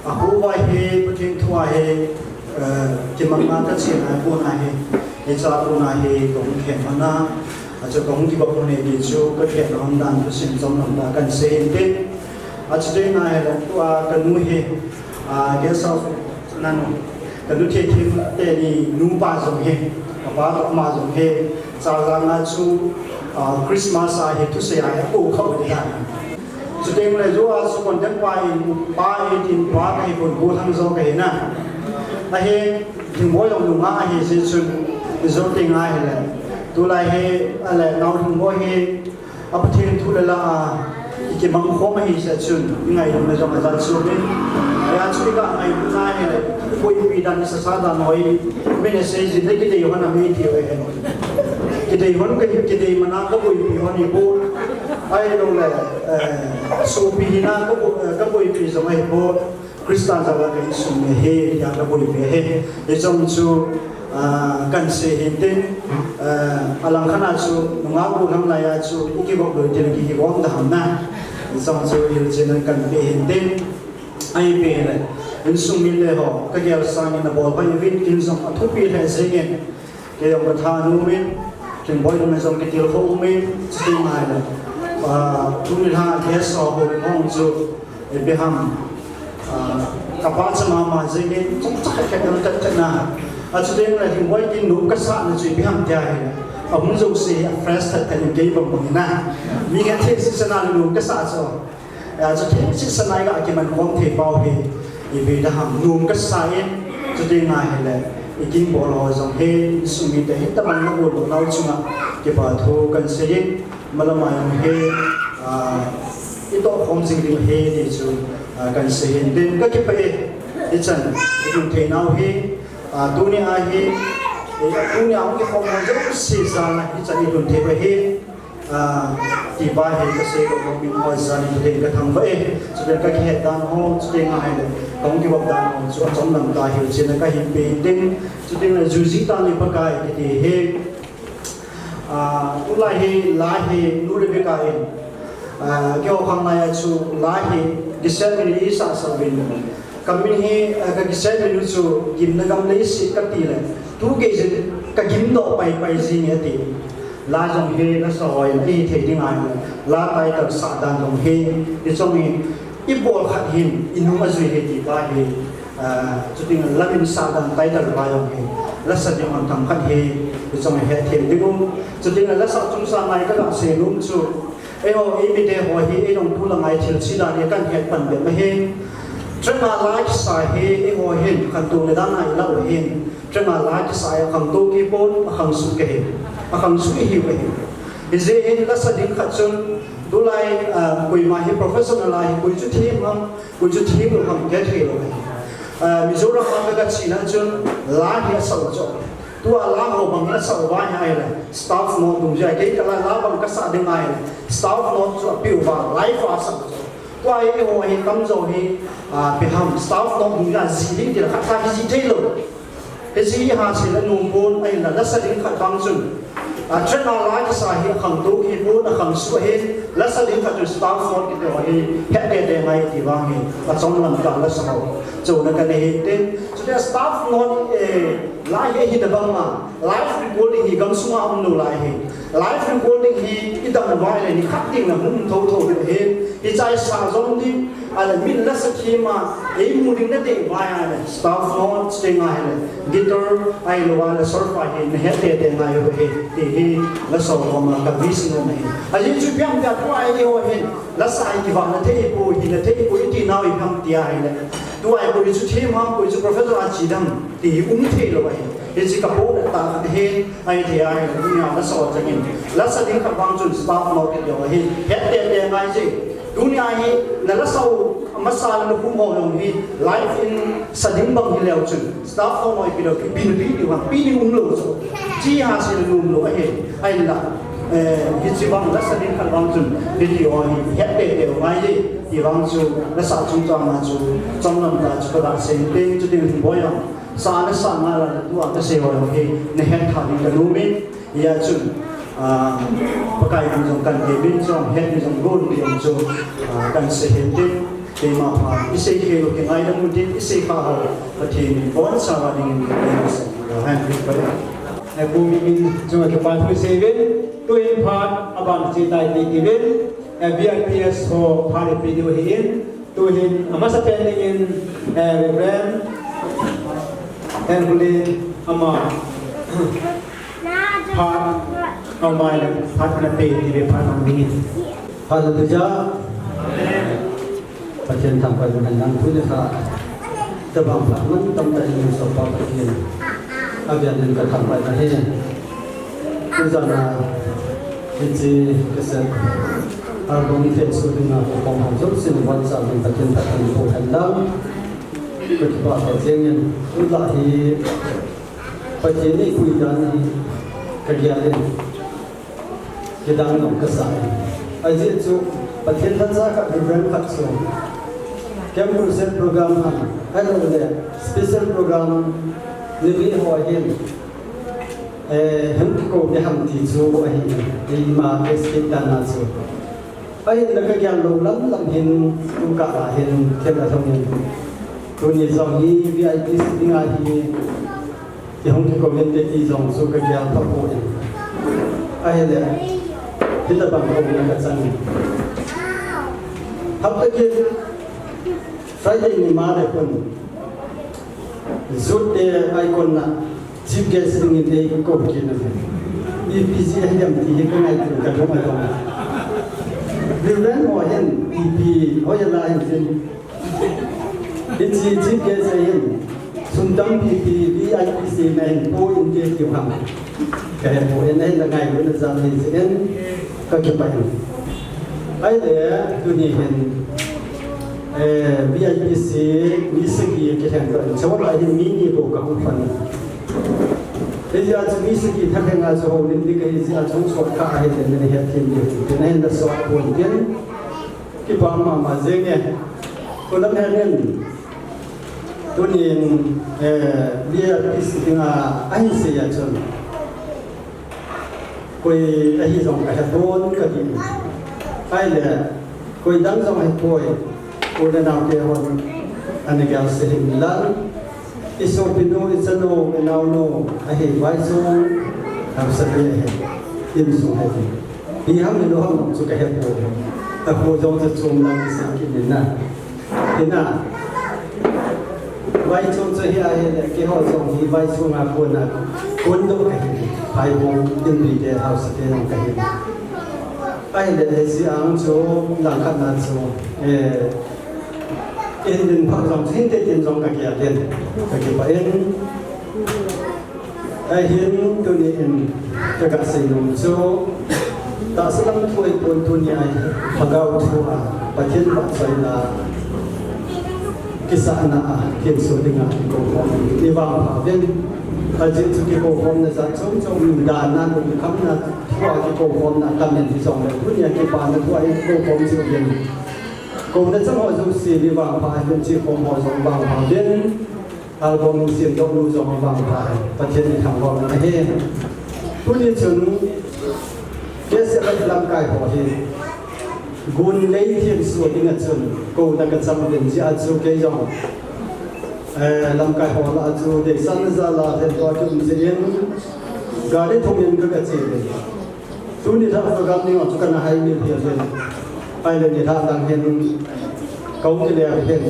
Ahuva hi Pathen thu a hi, eh, kimang a kachena kon a hi. Hicha kon a hi kahung kihet man a. Achu kahung kibang man hi ti chu kakihet man dan thusim chom lam ta kahin sei in tin. Achu teng a hi le tua kanu hi, ah, guest house Nanu, kanu thei thei teni nupa jong hi, kapa toh ama jong hi, Charzang a chu, ah, Christmas a hi thusei a hi akou kha u ding ahi. Chuteng le jo a chu contact pa in, pa in tin pa kahi pon golhang jo kahi na. Ahi, Thingboi jong lunga ahi jeh chun, jo teng ahi le. Tulai hi, ale, nao Thingboi hi, A Pathen thu le la a, i kimang khom ahi jeh chun, i ngailutna jong ajat chu min. Hia chu i ka ngailutna hi le, boipi dan, i sasa dan hoi, min a sei jin le kidei hon a mi ti hoi hen. Kidei hon ka, kidei man a ka boipi hon i bu. Ahilou le, eh, sopi hina ka bu, eh, ka boipi jong ahi bu. Christa jal a ka insung mi ahi, tia ka boipi ahi. Hichun chu, ah, kahin sei hin tin, ah, alangkhat a chu, nungah golhang lai a chu, i kigop lou tin, ki, kigom da ham na. Hichun chu, hilchen in kahin pe hin tin, ahi pen le, insung mi le ho, ka gel sangin abol hoi uvin, kin jong athupi lheh jengin, Kei jong ka tha nom in, Thingboi nung jong kitilkhou um in, chuti ngai le. Ah, tuni lha guest ho hung chu, ipi ham. Ah, ka pachat mama jeng in, chomcha khat khat jong tat tat na. Achuti le Thingboi kin nom kasa na chu ipi ham tia hi. Ahung jouse hi a fresh that that in kei bang bang na. Mi khat thei sisa na nom kasa chu. Achu thei sisa na i ga kiman khom thei pau hi. Ipi da ham nom kasa in, chuti ngai le. I kin bol ho jong hi, insung mite hi tabang na bol nau chunga. Kipa thu kahin sei in, malam a jong hi, ah, i toh khom jing ding hi ti chu, ah, kahin sei in. Tin ka kipah e, hichan, i lhun thei nau hi, ah, tuni a hi, eh, tuni a hung kikhom ho jouse jal a, hichan i lhun thei pah hi. Ah, ti pa hi ka sei ka ko min ho jal in ka thangvah e. Chuti ka kihet dan ho, chuti ngai le. Ka hung kibol dan ho, chu achom lam ta hi, china ka hin pe ding. Chuti na juji ta ni Pakai kiti hi. Ah, tulai hi, la hi, nu Rebecca in. Ah, keiho khang lai a chu, la hi, December ni sa sa vin. Ka min hi, eh, ka kisei min u chu, gimna gam leiset kati le. Tu kei jin ka gimdoh pai pai jing e ti. La jong hi lasa hoi in, i thei ding ahi le. La title sah dan jong hi, i chong hi, i bol khat hin, i nung a jui hi ti pa hi. Eh, chuti ngai la min sah dan title pa jong hi. Lasa ding hon themkhat hi, i chong hi hethem ding u. Chuti ngai lasa chung sa ngai ka ga sei nom chu. Eiho, eimite ho hi, eidong tu lang a i thil chi dan hi kahin het pan bep ahi. Tranga la kisa hi, eiho hin, khantou le dan a i la u hin. Tranga la kisa hi akhangtou kei pon, akhangsuh kei hi. Akhangsuh i hiu ahi. Hijeh hin lasa ding khat chun, tulai, ah, koima hi professional a hi, koi chu them ham, koi chu them lou ham, kithei lou ahi. Ah, Mizoram a ka ga chena chun, la hi asah u chu. Tua la ho bang hi asah uva ahile, staff note dungjui a, kei ka la, la bang kasah ding ahile, staff note chu apeh uva, live a asah u chu. Tua hi eiho hi tamjo hi, ah, ipi ham, staff note dungjui a jih ding tile khat khat hi jih thei lou. Hiche hi ha se la nom pon, ahinla lasa ding khat bang chun. Ah, tranga la kisa hi akhangtou hi pon, akhangsuh hi, lasa ding khat chun staff note kiti ho hi, het tete ngai ti vang hi, achom lam tah lasa ho. Chuna ka nei hin tin, chuti a staff note, eh, La hi, hi tabang a, live recording hi gamsunga um lou lai hi. Live recording hi i dam uva le nikhat ding na hung tho tho ding hi. Hiche a i sa jom ding, ahile min lasa thim a, eimu ding na dei uva ahile, staff note ding ahile, guitar ahilou le solfa hi na het tete ngai u hi, ti hi lasa ho ma ka vision ahi. Ajeh chu ipi ham tia tua eiho hin, lasa hi kivahna thei poi, hina thei poi, iti nau ipi ham tia ahile. Tua hi koi chu them ham, koi chu professor a chi dam ti hi um thei lou ahi. Hiche ka po ta khat hi, ahi thei ahi, dunia la sa changin. La sa ding khat vang chun staff mo kit lou ahi. Het tei tei ngai je. Dunia hi, na la sa u, masa na khum ho lou hi, live in sa ding bang hi leu chun. Staff ho mo kit lou, pi na pi diu ham, pi ding um lou chu. Chi ha se na um lou ahi. Ahinla, eh, hiche vang la sa ding khat vang chun, video hi, het tei tei ngai je. Ti vang chu, la sa chungchang a chu, chomlam ta chu ka ga sei teng chu ding hin boi ang. Sa na sa nga la na tua ka sei ho hi, na het tha ding ka nom in, hia chun, ah, Pakai min jong kan te min jong, het min jong gon ti jong chu, ah, kan sei hen tin, keima pha, i sei khel u kingaidam u tin, i sei kha ho, Pathen in bon sa va ding in, ka sei, ka han, ka Pu Min Min chunga kipa thu sei uvin, tuin phat aban chi tai ti uvin, eh, V I Ps ho phat ipi diu ahin, tuhin amasa pen dingin, eh, Reverend Henry ama phat, amai le phat ana pe ti ve phat ana dingin. Hallelujah. Pathen thangvah in nang thu le kha. Tabang phat mantam tah in soh pa Pathen. Avian in ka thangvah na he. Tujana, hiche cassette album themsuh dinga ka khom hang jong sin van sa min Pathen phat in po hen lang. Ka kipa ka jeng in, tula hi Pathen in pui dan hi ka gel in. Kidang nom ka sa e. Ajeh chu Pathen lhacha khat, Reverend khat chu Camp Crusade program ham, ahilouleh special program ni mi ho hin, eh, hung kikou ding ham ti chu ahi, eima escape dan a chu. Ahinla ka gel lou lam lam hin, tu ka a hin, thil a thong hin. Tuni jong hi V I P sitting a hi, I hung kikou inte ti jong chu ka gel pha poi. Ahile, hitabang kouna ka chang. Hapta kit, Friday ni ma le khun. Youth te icon na, chief guest dingin eikou kit na. Ipi jeh ham ti hi ka ngaito ka dong a dong. Reverend ho hin, ipi, hoiya la hin sin. Hiche chief guest ahin, sum tampi pi V I P sena hin po inte tiu ham. Ka he poi, ahinla ngailutna jal ahi jeh in, ka kipah in. Ahile, tuni hin, eh, V I P se, mi sagi kilhen doh in, chulai hin mi ni bou ka hung pan. Hijeh a chu mi sagi thalheng a chu houlim ding kahi jeh a chu hung sot kha ahile, nani het them diu. Tin ahinla sot pon tin. Kipa mama jeng e. Kolam hen in. Tunin, eh, V I P sitting a, ahin sei a chun. Koi ahi jong ka he pon ka ti. Ahile, koi dang jong he poi. Ko le nao te hon. Ana gel sei hih in lang. I sopinu, i chanu, i naonu, ahi vaisung, hausa te ahi, insung ahi. Hi ham, hi lou ham, chu ka he poi. Ahi jong chu chom lang kisei kit in na. Hi na. Vaisung chu hi ahile, keiho jong hi vaisung a kon a, kon doh kahi. Phai bung, inpi te, hausa te jong kahi. Ahile, hiche ang chu, langkhat na chu, eh, In din pha jong, hinte tin jong ka gel in, ka kipah in. Ahin tuni in, ka ga sei nom chu, tahsa lam thu ahipon tuni a, Lhagao thu a, Pathen vahchoina, kisahna a, thenso dinga, kikou khom, ni vangpha uvin. Ajeh chu kikou khomna jat chom chom, dan a, lungkhamna, thu a kikou khomna, tam in hijongle, tuni a kipana thu a, kikou khom cheh uvin. Kouna chang ho jouse ni vangpha, hin chi khom ho jong vangpha uvin. Album sem doh nu jong vangpha, Pathen in thangvah hen. Tuni chun, K S L F lamkai ho hi, gun lei thenso dinga chun, kouna ka chang uvin jeh a chu kei jong, eh, lamkai ho lah a chu, deisahna jal a, lhendoh a kium jeh in, gari thum in ka, ka che uvin. Tuni lha program ni chu kana hai mil hial hin. Ahile ni lha dang hin, ka hung kile hin,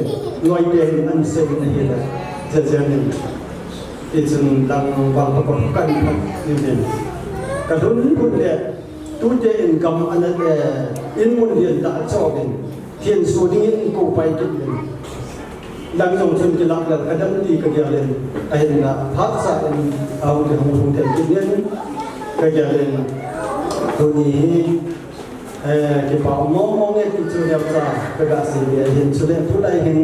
loi te hin an sei na hile, jejen in. Hichun dang vang pa ko kan phat ni hin. Ka lhun lhun le, tute in gam ana, eh, in mun lian tah a chom in. Thenso dingin kou pai kit in. Dang jong chun kilah lel ka dem ti ka gel in, ahinla phat cha in ahung kihung hung thei kit in ka gel in, tuni hi, eh, kipa um mong mong e ti chu neocha ka ga sei ve ahin, chule tulai hin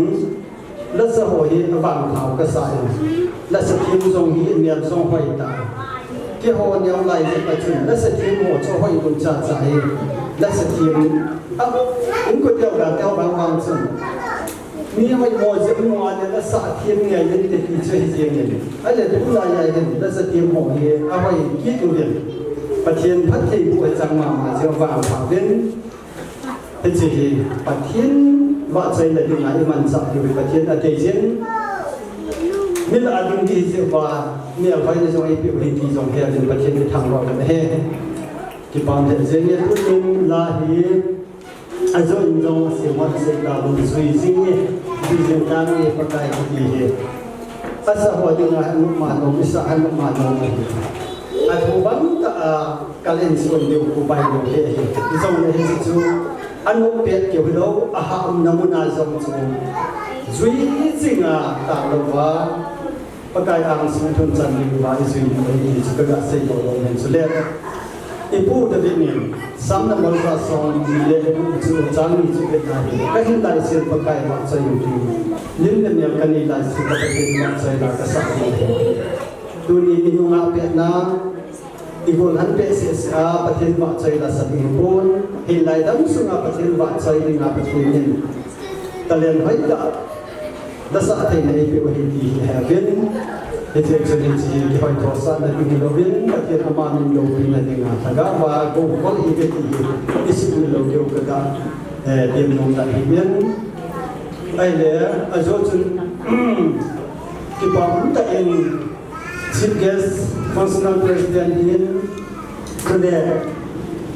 lasa ho hi avangpha ka sa in, lasa thiem jong hi neo jong hoi ta. Keiho neo lai jeh a chun lasa thiem ho chu hoi lou cha cha hi, lasa thiem a, in ko teo ga teo bang bang chun mi hoimo jeh mo a le lasa thiem ngai in te ti chu hi jeng in. Ahile tulai a hin lasa thiem ho hi ahoi kit uvin, Pathen phattheiboh achang mama jeh a vangpha uvin. Hiche hi Pathen vahchoina dinga imanchah diu hi Pathen adei jin. Mi lah a ding ding hiche uva, mi ahoina jong eipeh u ahi ti jong hejin Pathen ithangvah u ahi. Kipah lheh jenge, tunin la hi ajo in jong asei hon asei tauvin, jui jing e, jui jing tange Pakai kiti hi. Asa ho dinga hanop ma nom, isa hanop ma nom ahi. Athu bang tah a kal in sun diu khu pai lou hi ahi. Ijongle hiche chu anop pet keu hilou, aha umna muna jong chu jui jinga tah louva Pakai ang sung thun chan diuva ijui diu ahi ti chu ka ga seidoh nom in, chule Ipu David in Psalm number ja som ni le gup chu chang ni chu vet na hi, kahin laisel Pakai vahchoi inge ti, lim le mel kanei laisel ka Pathen vahchoi la kasah ding ahi. Tuni inunga petna, igol han pet seh seh a Pathen vahchoi la sa ding pon, hinlai dam sunga Pathen vahchoi dinga Pathen in talent hoitah, lasa theina eipeh u ahi ti hi heuvin. Hiche chun hiche hi kihoithosahna ding hilouvin, Pathen ama min loupina dinga lhagao va gou khol ihiuve ti hi isei lou keu ka ga, eh, tem nom dan ahi in. Ahile, ajo chun, kipa umtah in Chief Guest, Functional President in, chule,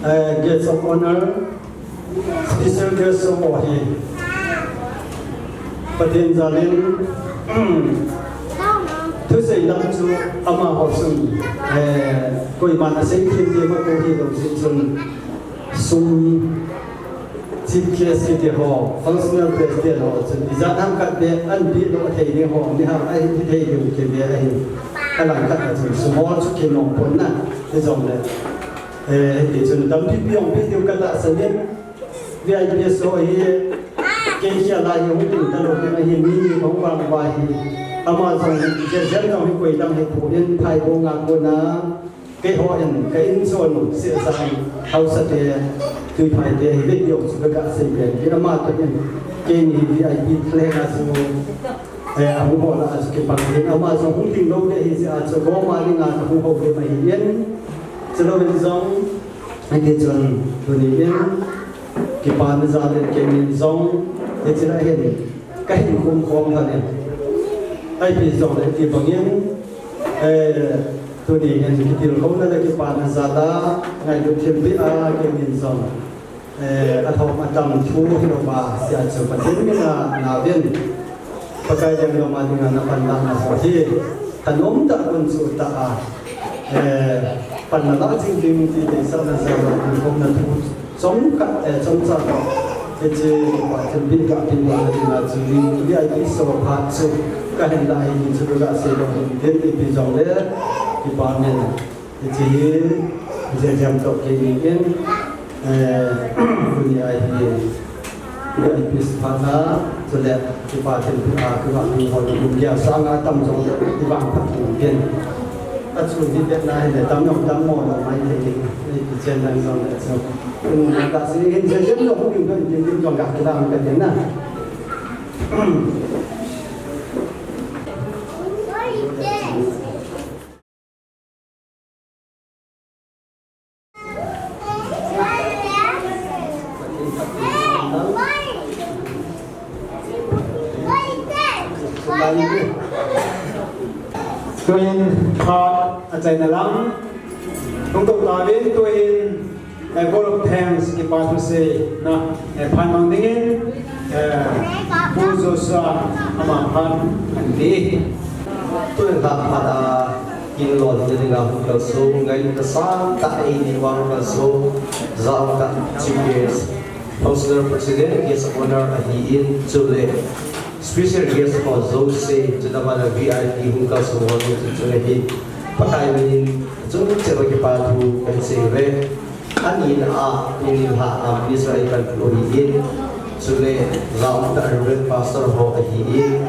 eh, Guest of Honor, Special guest ho hi Pathen jalin, thusei lam chu amaho sung, eh, koiman asei thim thim a ko hilou jeh chun, sum, chief guest kiti ho, functional president ho chun ijat ham khat beh anpeh lou thei ding ho, ni ham ahi thei ding kiti ahi. Alang khat a chun sum ho chu kinom pon na, hijongle Eh, hiti chun dampi pi jong pe diu ka tahsan in, V I P ho hi, kei khel a hi hung ding talou ding ahi, mi ni hung vang uva hi. Ama jong, Jen jong hi koi dang hi pon in, Phaibo nga kona, keiho in, ka in chon, Sehchang, Haosa te, Tuiphai te, hi ve diu chu ka ga sei pen. Hi ama toh in, keini V I P thalheng a chu, eh, ahung ho lah a chu kipang in, ama jong hung ding lou ding ahi jeh a chu, gom a dinga ka hung ho ding ahi in. Chulou in jong, Hiti chun tuni in, kipana jal in keini jong, hiche lah hin, kahin khum khom lhon in. Ipi jongle hiti bangin, eh, tuni in kitilkhouna le kipana jal a, ngailut thilpeh a, keini jong, eh, athom atam thu hilouva, sia chu Pathen mina nauvin. Pakai lenggam a dinga na panlahna ho hi, thanom tah gunchu tah a, eh, panla jing ding ti deisahna jal a, kikhopna thu chomkhat, eh, chomcha toh, hiche kipa thilpeh gapeh lona dinga chu V I P ho phat chu kahin lah ahi ti chu ka ga seidoh in tin, ipi jongle kipa min Hiche hi, Jen jam toh keini in, eh, tuni a hi, V I P phat a, chule, kipa thilpeh a, kipa mi ho, kum gei sang a tam jong, kivang phat in. Achun hi vet na hile, tam jong tam mo lou mai thei in, kichen dang jong le chu. Kum ka si hin, Jen jam jong, kum jong, kum jong, ka kilang ka tin na. Tuin phat achaina lang hung tou tauvin, tuin, eh, vote of thanks, kipa thuseina, eh, phat mang dingin, eh, Pu Joshua ama phat ahin pe. Tuin phat a, kin lolhinna dinga hung kalson, ngailutna sangtah a eina vang kalson, jao tah Chief Guest, Functional President, Guest of Honor ahin, chule Special guest ho jouse, chule abana V I P hung kalsong ho jouse chunga hin Pakai minin chungchang a kipa thu kahin sei uve. Anina a, tuni lha a minister a ikalpi u ahin, chule jaum tah Reverend Pastor ho ahin,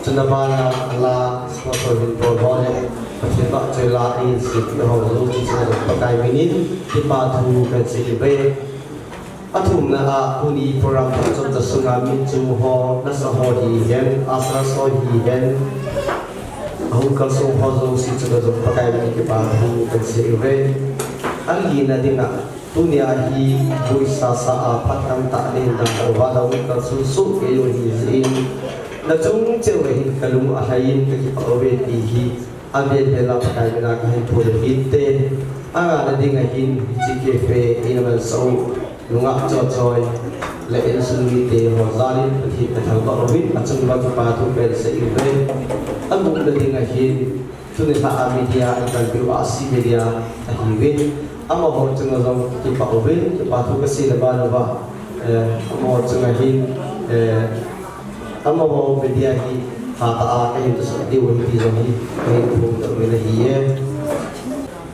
chule abana ala sponsor hin bol ho le Pathen vahchoi la ahin seipi ho jouse chunga Pakai minin kipa thu kahin sei uve. Athumna a, tuni program phatchomcha sunga min chung ho, nasa ho hihen, usher ho hihen, ahung kalsong ho jouse chunga jong Pakai minin kipa thu kahin sei uve. Alina dinga, tunia hi boisasa a phat tamtah nei dam uva, ahung kalsong soh kei u ahi jeh in, nachung cheh uva hin kalung alhai in kakipah uve ti hi, avel vel a Pakai mina kahin thum u hinte. Angana dinga hin hiche cafe eina mansah u, nungah chochoi le insung mite ho jal in Pathen kathangvah uvin, achunga kipa thu kahin sei uve. Agupna dinga hin, tuni lha a media ikalpi u Ahsi Media ahiuvin, amaho chunga jong kipah uvin, kipa thu kasei le ban uva, eh, amaho chunga hin, eh, amaho media hi hatah a kahin tosot diu ahi ti jong hi kahin phongdoh uvin ahiye.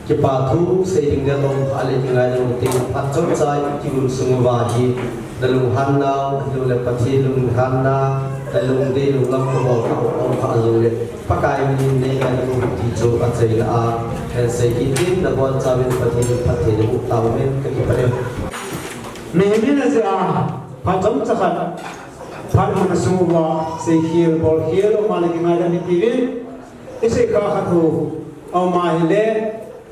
Kipa thu sei ding ding um kha le kingaidam u hite, phat chomcha kigon sung uva hi nalunghan nau, ahilouleh Pathen lunghanna, nalungdei lunglam kabol kha um kha jongle, Pakai minin neingaidam u hite ti chu achaina a kahin sei kit in, nabonchauvin Pathen in phatthei naboh tauvin, kakipah e. Mihem in ajeh a phat chomcha khat phat hung sung uva seikhel bolkhel um a le kingaidam hite uvin, isei kha khat ho aum a hile,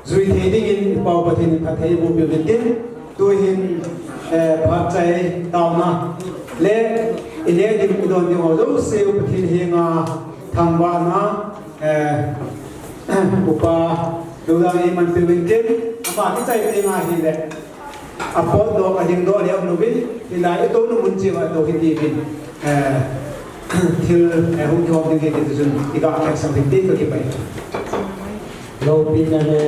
jui thei dingin i Pau Pathen in phatthei eiboh peh uvin tin, tuhin, eh, phatchai taona le ineh ding idon ding ho jouse u Pathen henga thangvahna, eh, upa Lodang in eimanpeh uvin tin, ama kichai teng ahile apotdoh, adingdoh le aum louvin, hilai itouna mun cheh uva tou hite uvin, eh, thil, eh, hung kihom ding ahi ti chun iga hetsah ding tin kakipah e. Loupina le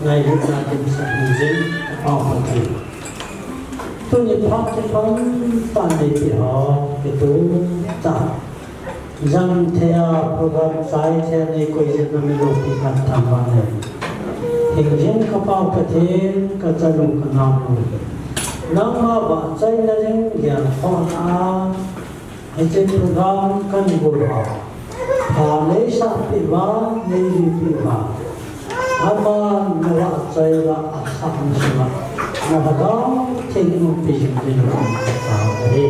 ngailutna dimset hung jing, Apau Pathen, tuni phat chomcha phat neipeh ho, itu cha jam thei a program chai thei a neikoi jeh in nami loupi kathangvah e. Hingjing ka Pau Pathen, kachanu kanaonu, nangma vahchoina ding gelkhohna a hiche program kahin bol uva, pha neisahpeh uva, neijui peh uva, aman navahchoi uva, asah masang uva, na Lhagao Theng in umpi jing ding in kathangvah e.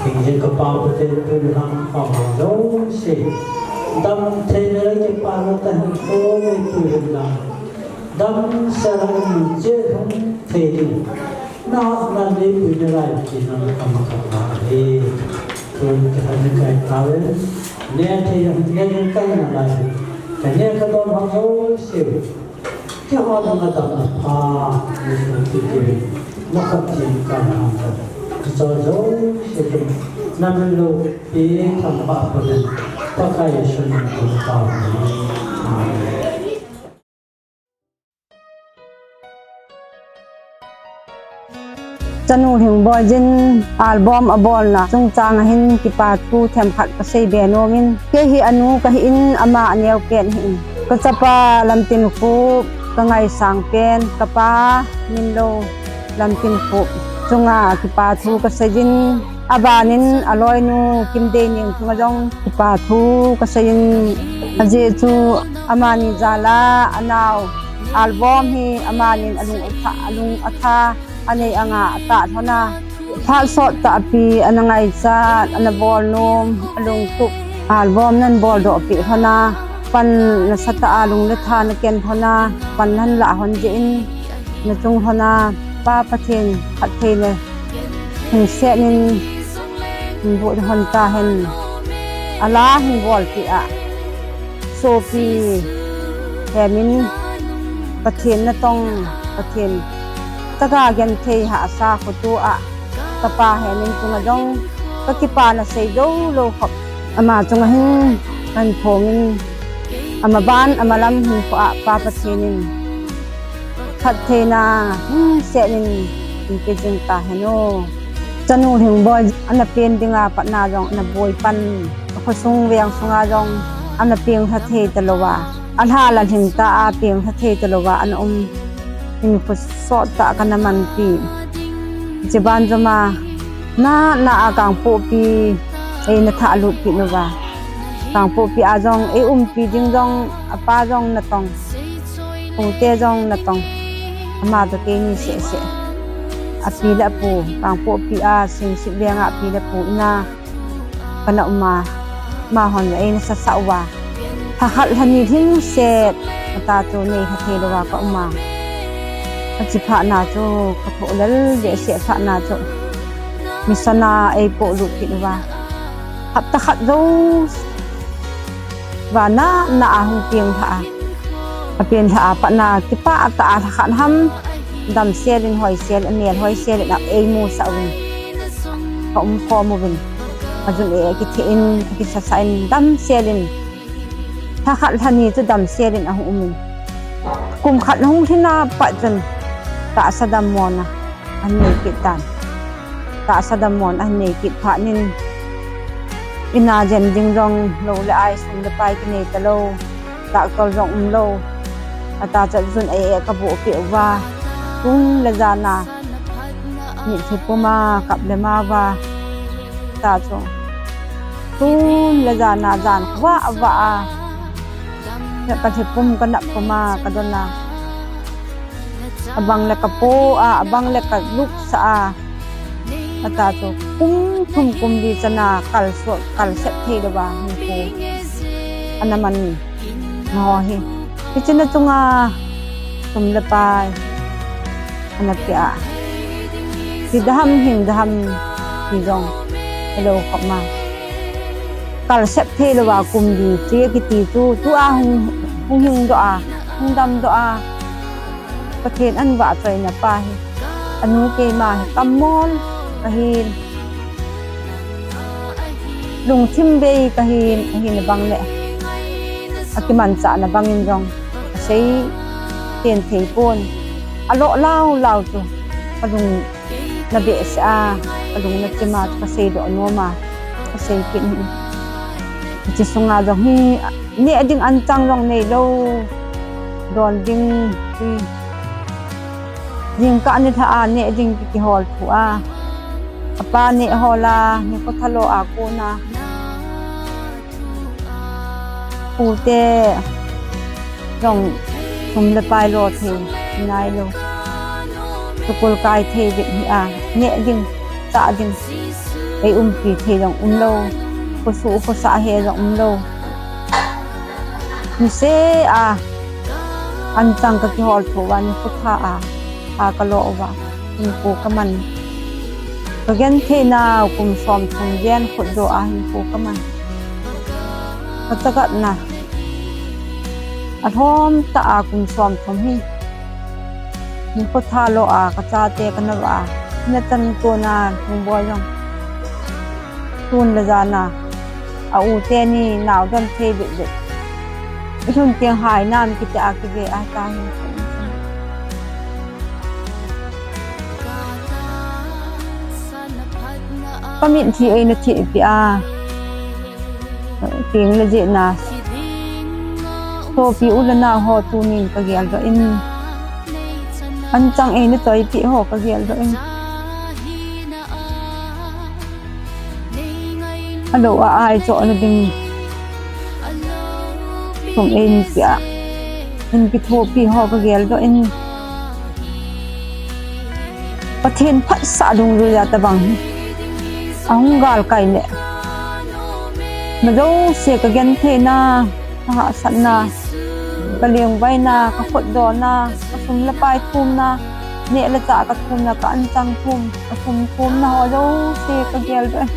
Hingjing ka Pau Pathen, tuni lhang a pang ho jouse damtheina le kipana tah in kho neipu hen lang, damsel a um cheh hung thei ding, nahatna neipuina lai ti nang kamakap ahi. Tun kahin kai tauve, neh thei neh kahi nalai, kaneh kadon ho jouse u, keiho dinga damna pha neisoh peh uvin, nakhat jeng kahi nalai. Hicheho jouse u, nami loupi thangvah boh in, Pakai Jesu min in kahin tao ahi. Amen. Chanu Lhingboijin album abolna chungchang a hin kipa thu themkhat kasei be nom in, kei hi anu kahi in, ama aneo pen ahin. Kachapa Lamtinkhup, kangaisang pen, kapa Minlou Lamtinkhup chunga kipa thu kasei in, abanin aloinu Kimdeining chunga jong kipa thu kasei in, ajeh chu amani jal a anao album hi amanin alung atha, alung atha anei anga atah lhon a, phat sot tahpi ana ngaichat, ana bol nom, alungtup album nahin boldoh peh lhon a, pan nasatah a lung le tha naken lhon a, pan nahin lah lhon jeh in nachung lhon a, Pa Pathen phattheina hung seh in, hung boh lhon tahen, ala hung bolpeh a, sopi Hemin, Pathen natong, Pathen thaga genthei hahsa khoto a, kapa Hemin chunga jong kakipana sei jou lou khop, ama chunga hin kahin phong in, amaban amalam hinkho a Pa Pathen in phattheina hung seh in, umpi jing tahen o. Chanu Lhingboi ana pen dinga patna jong ana boi pan, khosung veng sunga jong ana peng lha thei talouva, alha la lhing ta a peng lha thei talouva ana um. Hinkho sot tah kana manpi. Hiche ban joma na, na a Kangpokpi eina thah lut kit uva. Kangpokpi a jong ei umpi ding jong apa jong natong. Pute jong natong. Ama toh keini seh seh. Api le apu Kangpokpi a Singsit veng a api le apu ina kana um a, amahon eina sasah uva. Lha khat lha ni lhingset ata chu nei lha thei louva ka um a. Achi phat na chu ka thoh lel behseh phat na chu mission a ei polut kit uva. Hapta khat jou va na, na a hung peng lha a. Apen lha a patna kipah tah a lha khat ham damsel in hoisel, amel hoisel in a ei musah uvin. Ka umkhom uvin. Ajun e, akithe in, akisasah in, damsel in. Lha khat lha ni chu damsel in ahung um in. Kum khat hung lhin a pat chun tahsa dammona ahin nei kit tan. Tahsa dammona ahin nei kit phat in, ina jen ding jong lou le ai, sum le pai kinei talou, doctor jong umlou. Ata chu jun e, e ka boh peh uva. Tun le jan a mitlhi pum a kap le ma uva. Ata chu tun le jan a jan vah vah a, ka lhi pum ka nap pum a ka don a. Abang le ka po a, abang le ka lupsah a. Ata chu kum thum kum li chan a kal sot, kal sep thei louva hinkho ana man ho hi. Hiche na chunga sum le pai ana pia. Thi daham, hing daham ti jong helou khop ma. Kal sep thei louva kum li che kiti chu, tua hung, hung hing doh a, hung dam doh a. Pathen ahin vahchoina pa hi, anu keima hi kammol kahin, lungthim bei kahin, ahin abang le akimanchahna bangin jong kasei pen thei pon. Alo lau lau chu kalung na behseh a, kalung na chim a, kasei doh nom a, kasei kit in. Hiche sunga jong hi, neh ding anchang jong neilou, don ding hi. Jingkah nilhah a neh ding kihol thu a. Apa neh hol a, nikho thalo a kona. Pute jong sum le pai lo thei nailou. School kai thei ding hi a, neh ding, chah ding. Ei umpi thei jong umlou. Khosuh khosah he jong umlou. Niseh a anchang kakihol thu uva, nikho tha a, a kalo uva. Hinkho kaman. Kagenthei nau kum somthum jen khutdoh a hinkho kaman. Kachagatna alhom tah a kum somthum hi nikho tha lo a, kachate kana vah a, nachan kona Lhingboi jong tun le jan a, a u teni nao don thei bit bit. Ilhun teng hai nam kiti a kive a ta hi. Kamitlhi eina thehpi a, teng le jeh na, sopi u le nao ho tunin kageldoh in, anchang eina choipi ho kageldoh in. Alo a ai chohna ding sum eipia, eikithopi ho kageldoh in. Pathen phatsah dungjuiya tabang hi ahung galkai le, ima jouse kagentheina, kahahsatna, kalengvaina, kakhutdona, kasum le pai thumna, neh le chah kathumna, ka anchang thum, kasum thumna ho jouse kageldoh e.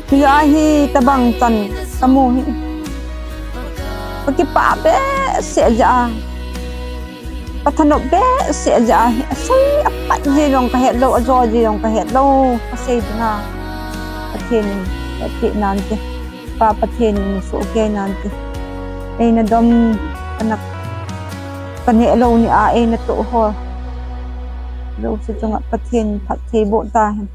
Hijeh a hitabang chan kamu hi kakipah behseh jeh a, kathanop behseh jeh a, asei apat ji jong kahetlou, ajo ji jong kahetlou, kasei dinga Pathen in hetpeh nante, Pa Pathen in sohkei nante. Eina dom kana Kaneh lou nia eina toh ho jouse chunga Pathen phatthei boh tahen.